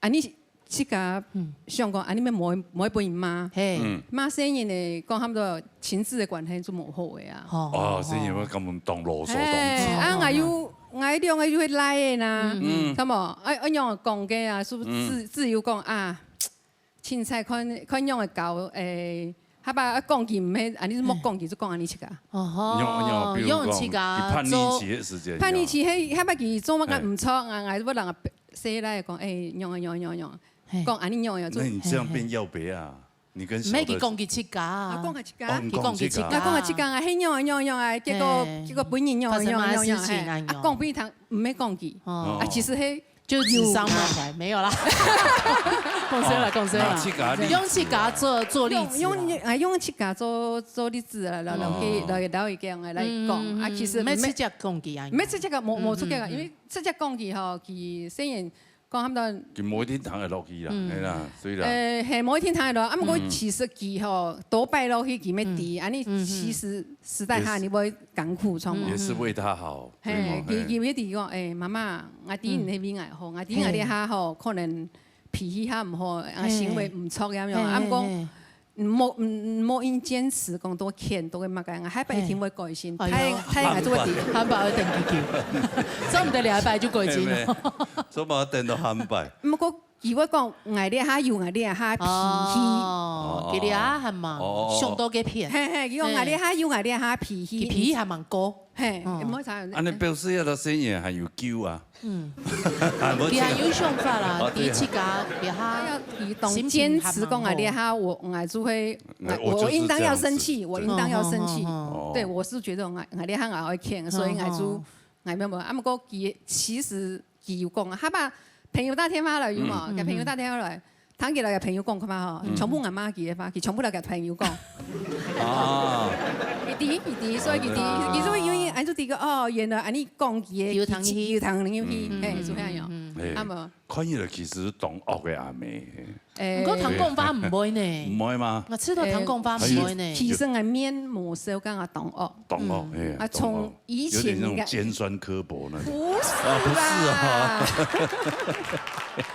恁樣自家嗯。想講，恁樣乜無，無分人罵。嘿。嗯。罵細人仔，講他們的親子的關係就無好个啊。哦，哦，細人仔會感覺當囉嗦，嘿，當吵。啊，𠊎又，𠊎兩個又會賴个啦，嗯。嗯。知無？啊，啊，仰講个啊，是不是自，嗯。自由講啊？ 凊彩看，看仰會教，誒，下擺愛講佢毋係，恁樣莫講佢，就講恁樣自家。哦吼，用，用，比如講，用自家佢叛逆期个時間，做，叛逆期，嘿，下擺佢做麼个毋著啊，嘿。𠊎會人細賴講，誒，仰啊，仰啊，仰啊，仰啊，嘿。講恁樣仰啊，做，那你這樣變耀北啊？嘿，嘿。你跟小的，毋係，佢講佢自家啊。啊，講佢自家。哦，你講自家。佢講佢自家。啊，講佢自家啊，嘿，仰啊，仰啊，仰啊，結果，嘿。結果本人仰啊，仰啊，仰啊，發生麼个事情啊，嘿，啊，仰。講分佢聽，毋係講佢。哦。啊，其實嘿， 就智商嘛，有。沒有啦。講笑啦，講笑啦。拿自家例子啊。用自家做，做例子啦。用，用，啊，用自家做，做例子啦，然後，哦。然後佢，然後，然後佢恁樣來講。嗯，啊，其實毋係直接講佢啊。毋係直接講，無，無直接講，嗯，嗯，嗯。因為直接講佢吼，佢雖然講他們都佢無一定聽得落去啦，嗯。係啦，所以啦。誒，係，無一定聽得落，啊，毋過嗯。其實佢吼，多擺落去佢乜知，嗯。恁樣其實 實在下，也是，你會艱苦，著無？也是為他好，嘿，對嗎？佢，佢會知講，誒，媽媽，𠊎知你係為𠊎好，嗯。𠊎知𠊎這下吼，嘿。可能脾氣較毋好，啊，嘿。行為毋著，有無？嘿，啊，毋過，嘿，嘿。莫，嗯，莫因堅持講多譴，多个麼个，𠊎下擺一定會改進，嘿。哎喲。大，大，𠊎就會知。下擺會等幾久？做毋得兩擺就改進了。嘿，嘿。做麼个等到下擺？毋過 佢會講，𠊎這下有𠊎這下脾氣。哦，哦。佢這下還吂，哦，哦，哦。想到該片。嘿，嘿，佢講，嘿。𠊎這下有𠊎這下脾氣。佢脾氣還吂過。嘿，嗯。毋好吵。恁樣表示這個細人還有救啊。嗯。啊，無佢還有想法啦，哦，對啊。佢自家這下，佢當堅持講，心情還蠻好。𠊎這下，我，𠊎就會，嗯，我，我就是這樣子。我應當要生氣，我應當要生氣。嗯，嗯，嗯，嗯。哦。對，我是覺得𠊎，𠊎這下𠊎會譴，所以𠊎就，嗯，嗯，嗯。 𠊎無，無，啊，毋過佢其實佢有講，下擺朋友打電話來有無？嗯。佢朋友打電話來，聽佢來个朋友講，看嘛吼，嗯。全部毋罵佢个話，佢全部來佢朋友講。啊。佢知，佢知，所以佢知，啊，對。佢就會因為恁樣就知个，哦，原來恁樣講佢个，有聽入去。佢有聽入去，嗯，嘿，就恁樣。嗯，嗯。嘿。啊無。看起來其實當惡个阿姆，嘿。 誒。毋過聽講話毋會呢。毋會嗎？𠊎試著聽講話毋會呢。誒，其，其實𠊎面無笑，敢若當惡。當惡，嗯。哎呀，啊，從以前應該，當惡。有點那種尖酸刻薄那種。不是啦。啊，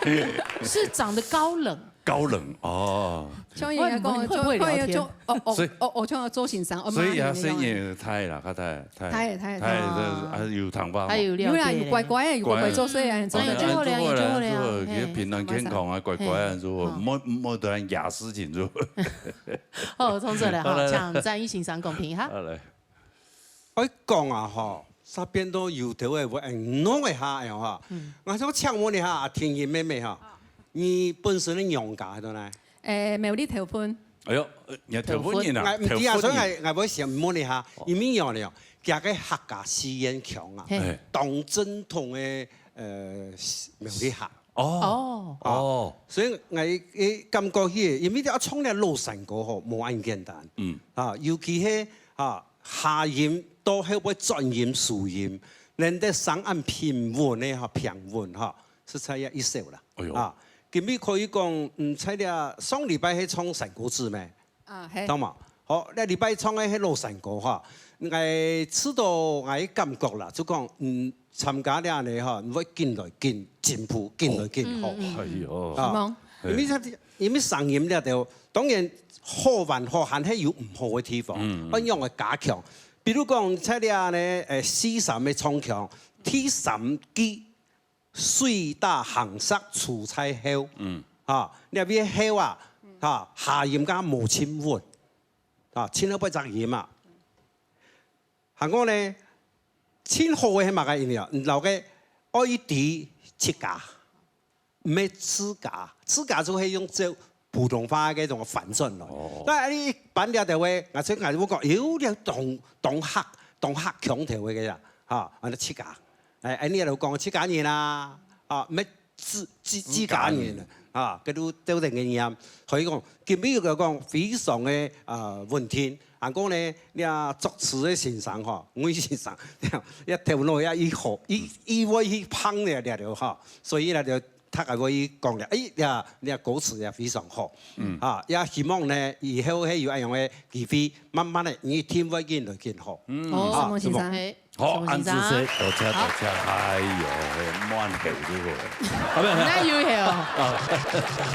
不是啊。是長得高冷。高冷，哦。像人家講，會不會，會不會聊天？就，就，哦，哦，所以，哦，哦，像周先生，哦，所以啊，媽咪那種。聲音也太啦，較太 太，太，太，太，太，太，啊，有糖吧？還有了解咧。有啦，有乖乖个，有乖乖做事啊，乖啊。哎呀，真的。就好了，哎呀，就好了，就好了，嘿。佢平常健康啊，乖乖啊，嘿。就好，好。莫，莫得閒惹事情，就好。好，創作了，好，好，來，來。請詹一先生公平哈。好，來。愛講啊，吼，煞變到有頭个，𠊎愛弄一下，哎呀，哈。嗯。𠊎想請問一下，啊，婷婷妹妹哈，你本身个娘家在哪？誒，苗栗頭份。 哎喲，呃，你係頭份人啊，頭份人。𠊎毋知啊，所以𠊎，𠊎會先問一下，哦。因為仰呢，佢个客家四縣腔啊，嘿。當正統个，呃，苗栗客。哦。哦。哦。所以𠊎，誒，感覺起，因為你愛唱這老山歌吼，無恁簡單。嗯。啊，尤其係，啊，下音到後尾轉音、收音，能得聲恁平穩个哈，平穩哈，實在也一首啦。哎喲。啊，今日可以講，嗯，在這上禮拜係唱山歌子咩？ 啊，嘿。懂無？好，這禮拜唱个係老山歌哈，𠊎試著𠊎感覺啦，就講，嗯，參加這呢哈，你會緊來緊進步，緊來緊好。嗯，嗯，嗯。哎喲。啊。希望。因為這，因為聲音這條，當然好還好，還係有毋好个地方，嗯，嗯。愛仰仔加強。比如講，在這呢，誒，四三个唱腔，T三句，水打行石出在後，嗯。哈，你這位後啊，哈，下音該無盡穩，哈，盡後尾隻音啊。還過呢，盡好个係麼个音樂？你老个愛知自家。 毋係自家，自家就係用這普通話个種翻轉來。哦。但係你一般這條話，𠊎就，𠊎就講，有點當，當客，當客腔調个呀，哈，恁樣自家。哎，哎，你也有講自家人啊，啊，毋係自，自，自家人啊，啊，佢都，都在該念。所以講，今日个講非常个，呃，穩定。還過呢，你啊，作詞个先生吼，魏先生，也頭腦也已好，已，已會去碰了，了，了，哈。所以呢，就 大家會講了，哎呀，你个歌詞也非常好，嗯，啊，也希望呢，以後係有恁樣个機會，慢慢个，你一定會緊來緊好。嗯，哦，啊，承蒙先生，承蒙。嘿，好，承蒙先生。恁仔細，多謝，好。多謝，哎喲，嘿，滿口就好。啊，不，那有嘿哦，啊，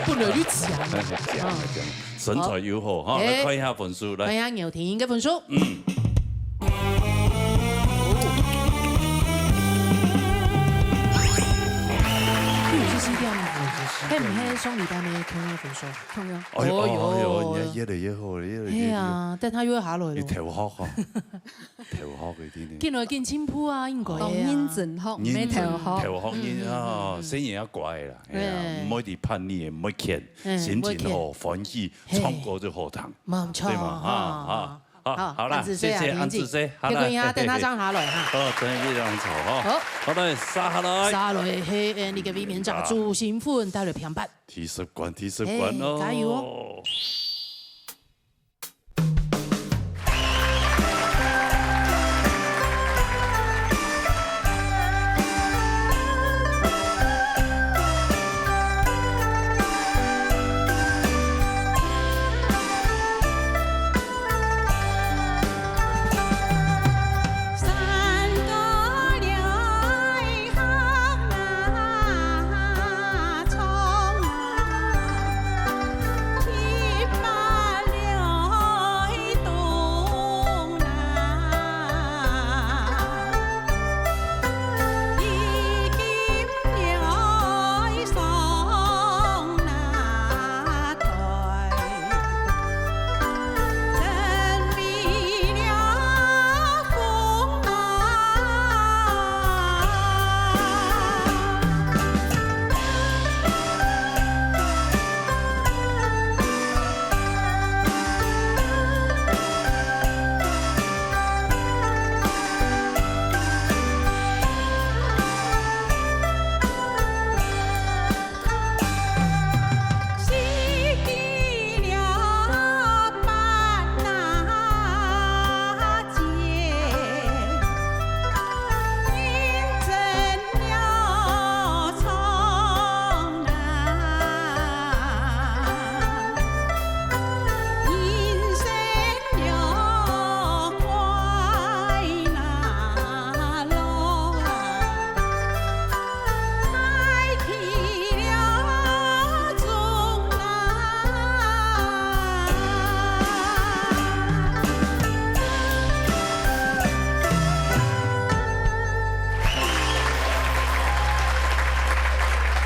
不能就講啊。講啊，講，身材又好哈，好。來看一下分數，來。看一下牛婷个分數。嗯。 九十四點五，係毋係上禮拜个同樣分數？同樣。哎喲，哎喲，哎喲。人家越來越好了，越來越，係啊，但佢又下來了。你頭殼哈，頭殼一定的。緊來緊進步啊，應該啊。當認真學，認真，毋係頭殼。頭殼認啊，嗯，嗯，嗯。細人要乖啦，哎呀，對。毋好去叛逆，毋好譴，嗯，心情好，毋好譴。歡喜，嘿。唱歌就好聽，無錯，對嘛？啊，啊。啊。 好，好，好啦，恁仔細啊，謝謝，恁仔細，好啦，結果呀，等佢上下來哈。好，等佢上下來哈。好。好，來，續下來。續下來，嘿，誒，你个衛冕者朱新婚帶來評判。第十關，第十關哦。嘿，加油哦。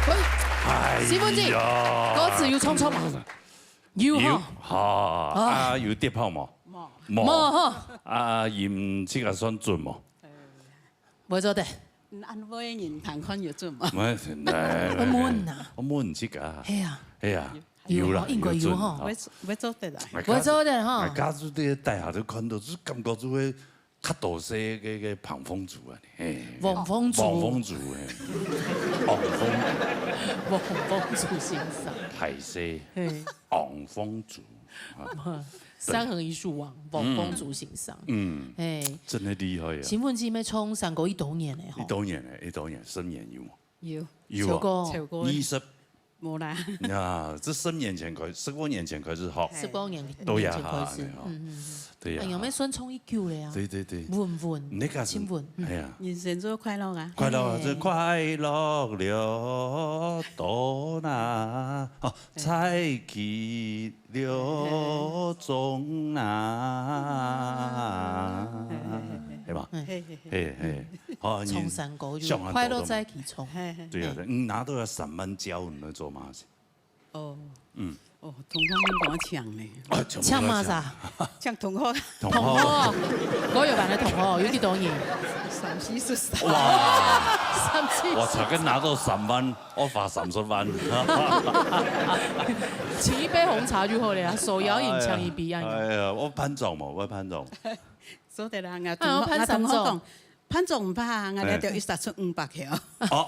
喂，哎呀。新婚姐，歌詞有唱錯嗎？有哈。有，哈，啊，有跌炮無？無。無。無哈。啊，音這个算準無？無做得。 恁會人聽看有準無？毋係，來，來，來。問啊。我問這个啊。係啊。係啊，有啦，有準，應該有吼。好。會做，會做得啦。會做得吼。哎，假使這个大家都看到，就感覺就會較多些个，个膨風族啊，嘿。膨風族。膨風族，嘿。膨風。膨風族先生。歹勢。嘿。膨風族。啊。三横一豎王，膨風族先生。嗯。嘿。真的厲害啊。新婚姐愛唱山歌已多年了吼。已多年了，已多年，十年有無？ 有。有啊。超過。超過。二十，無啦。呀，這十年前開，十五年前開始學。十五年，對呀，年前開始，哈，嗯，嗯，嗯。對呀，啊，有沒有算創意久了呀？對，對，對。穩，穩，那個是，真穩，嗯。哎呀。人生就快樂啊。快樂啊，嘿。這快樂了，到哪，哦，在去了中哪，嘿，嘿，嘿。係吧？嘿，嘿，嘿。嘿，嘿。好，你唱山歌就快樂在其中。嘿，嘿。對啊，嘿。你拿到三萬膠，你會做麼个？ 哦。嗯。哦，同學們跟我搶呢。啊，搶麼个？搶麼个？搶同學。同學。同學，我有辦法同學，有幾多人？三四十。哇。三四十。我差个拿到三萬，我發三十萬。請一杯紅茶就好了呀，手搖飲搶一杯啊。哎呀，我潘總嘛，我潘總。做得啦，我同學，啊，潘三總。我同學講，潘總毋怕，我這條一下出五百條。哦。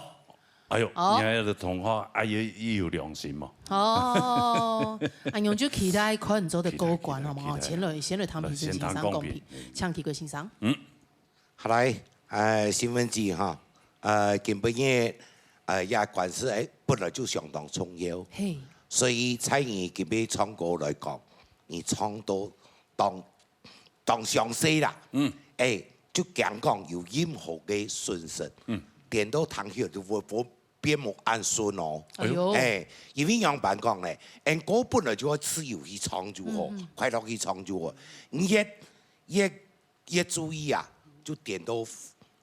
哎喲，哦。你看這同學，哎，也，也有良心嘛。哦，恁樣就期待看你做得過關，期待，好無？期待。先來，先來聽評審先生講評，先聽公評。請奇貴先生。嗯。好來，呃，新聞記哈，呃，今晡日，呃，這官司，哎，本來就相當重要。嘿。所以在你今晡日唱歌來講，你唱到當 當詳細啦。嗯。哎，就驚講有任何个損失，嗯。顛倒聽起來就會，會變無恁順哦。哎喲。哎，因為仰般講呢，俺歌本來就愛自由去唱就好，嗯，嗯。快樂去唱就好。你越，越，越注意啊，就顛倒，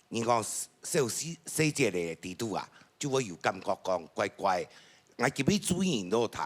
你講小細，細節个底肚啊，就會有感覺講怪怪。𠊎今晡日注意你都聽，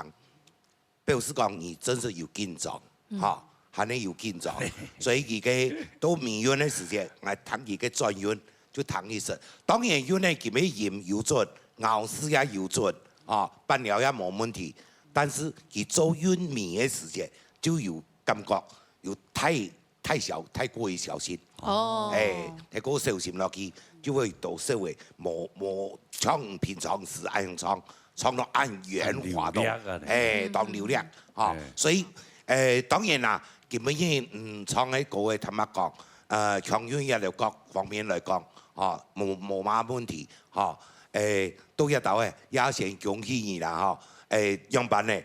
表示講你真實有緊張，嗯。哈，還係有緊張。所以佢个到尾韻个時節，𠊎聽佢个轉韻，就聽意思。當然韻呢，佢个音有準，咬字也有準，啊，伴了也無問題。但是佢做韻尾个時節，就有感覺，有太，太小，太過於小心。哦。哎，太過小心落去，就會到社會無，無像平常時恁樣唱， 唱到恁圓滑到，很流利啊，哎，當流利，嗯。啊。哎。所以，哎，當然啦，今晡日，嗯，唱个歌个，坦白講，呃，腔韻也來各方面來講，啊，無，無麼問題，哈。哎，到這兜个，也先恭喜你啦，哈。哎，仰般呢？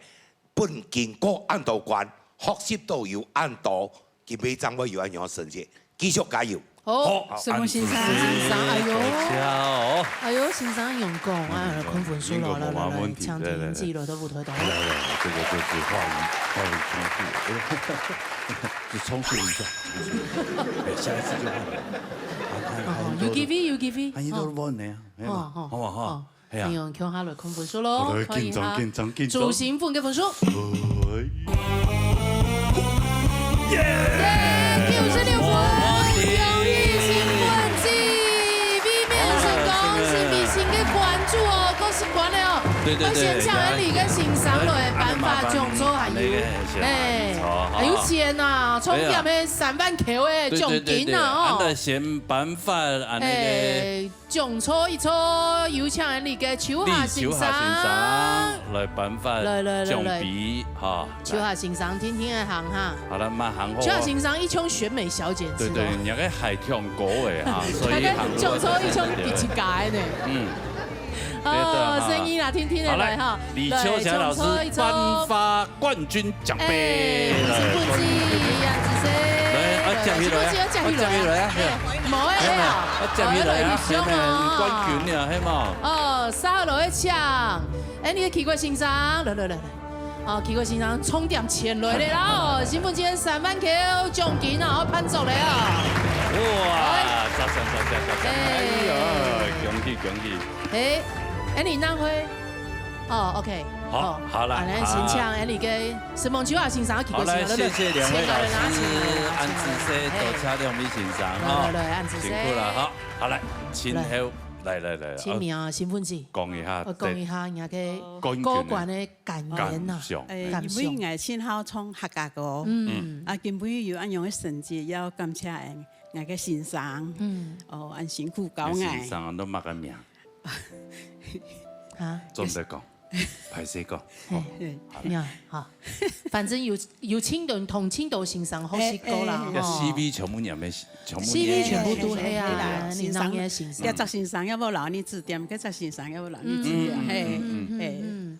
本經過恁多關，學習到有恁多，今晡日正會有恁樣个成績。 繼續加油。好，好，承蒙先生。承蒙先生，哎喲。多謝哦。哎喲，先生用功啊，嗯，來看分數咯，應該無麼問題，來，來，來，請第一季咯，對不對？來，來，來，這個就是話語，話語衝突。就衝突一下，衝突一下。哎，下一次就換你。啊，啊，哦，啊，有機會，有機會。啊，你都問的呀，哦。哎呀，哦，哦，好不好？哦。 係啊。哎喲，共下來看分數咯，好，來，看一下緊張，緊張，緊張。主評分个分數。哎。耶！耶，九十六分，恭喜新聞記，為民成功，哎，這個，新聞記个關注哦，恭喜關了哦。對，對，對，快先請𠊎俚个先生來頒發獎狀，還有，哎，哎，有錢啊，重點个三萬塊个獎金啊，哦。對，對，對，對，對，恁樣先頒發，恁樣个。哎， 獎座一座，有請𠊎俚个秋霞先生。李秋霞先生來頒發，來，來，來，來。獎杯，哈，秋霞先生，定定仔行哈。好了，慢行哦。秋霞先生一向選美小姐，對，對，知道嗎？人家个海跳高哎哈，所以行路，獎座一向比自家的呢。嗯。哦，對，對，哈。生意啦，定定仔來哈。好，來，李秋霞老師頒發 冠軍獎杯。哎，新聞記，楊子生。來，啊，接起來啊，新聞記愛接起來啊。啊，接起來啊，哎，無哎呀，啊，接起來啊，哦，來，冠軍了，係無？哦，續落去請，哎，你个奇怪先生，來，來，來，來。哦，奇怪先生，重點前來了啦，哦，新聞記三萬塊獎金啊，哦，頒獎了啊。哇，哎。掌聲，掌聲，掌聲，哎。哎呀，恭喜，恭喜。哎，哎，你拿回 哦，OK，好，好，好了，啊，來，先請啊。𠊎俚个承蒙秋霞先生，好，來，謝謝兩位老師，恁仔細，多謝兩位先生哈，來，來，來，恁仔細。辛苦了哈。好，來，請後，來，來，來，來，請你啊，新聞記。講一下，我講一下，人家个過關个感言吶，感想。哎，感想。因為𠊎盡好唱客家歌，嗯。啊，今晡日有恁樣个成績，要感謝𠊎，𠊎个先生，嗯。哦，恁辛苦教𠊎。你先生都麼个名？啊？做毋得講。 歹勢講。嘿，哦，好了。呀，好。反正有，有盡多，同盡多先生學習過啦，哎，哎。吼。這C V全部念个，全部念个。C V全部都係啊，嘿啦，你人个先生。這隻先生也無留你指點，該隻先生也無留你指點，嗯，嘿，嗯，嗯，嘿。嗯，嗯。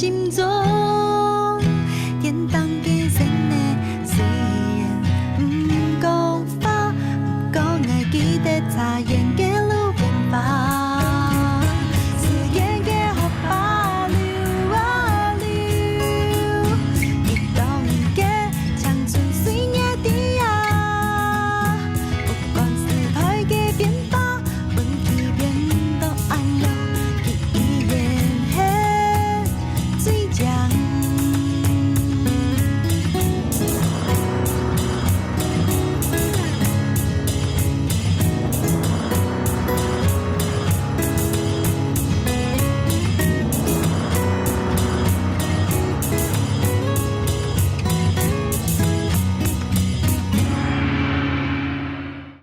心中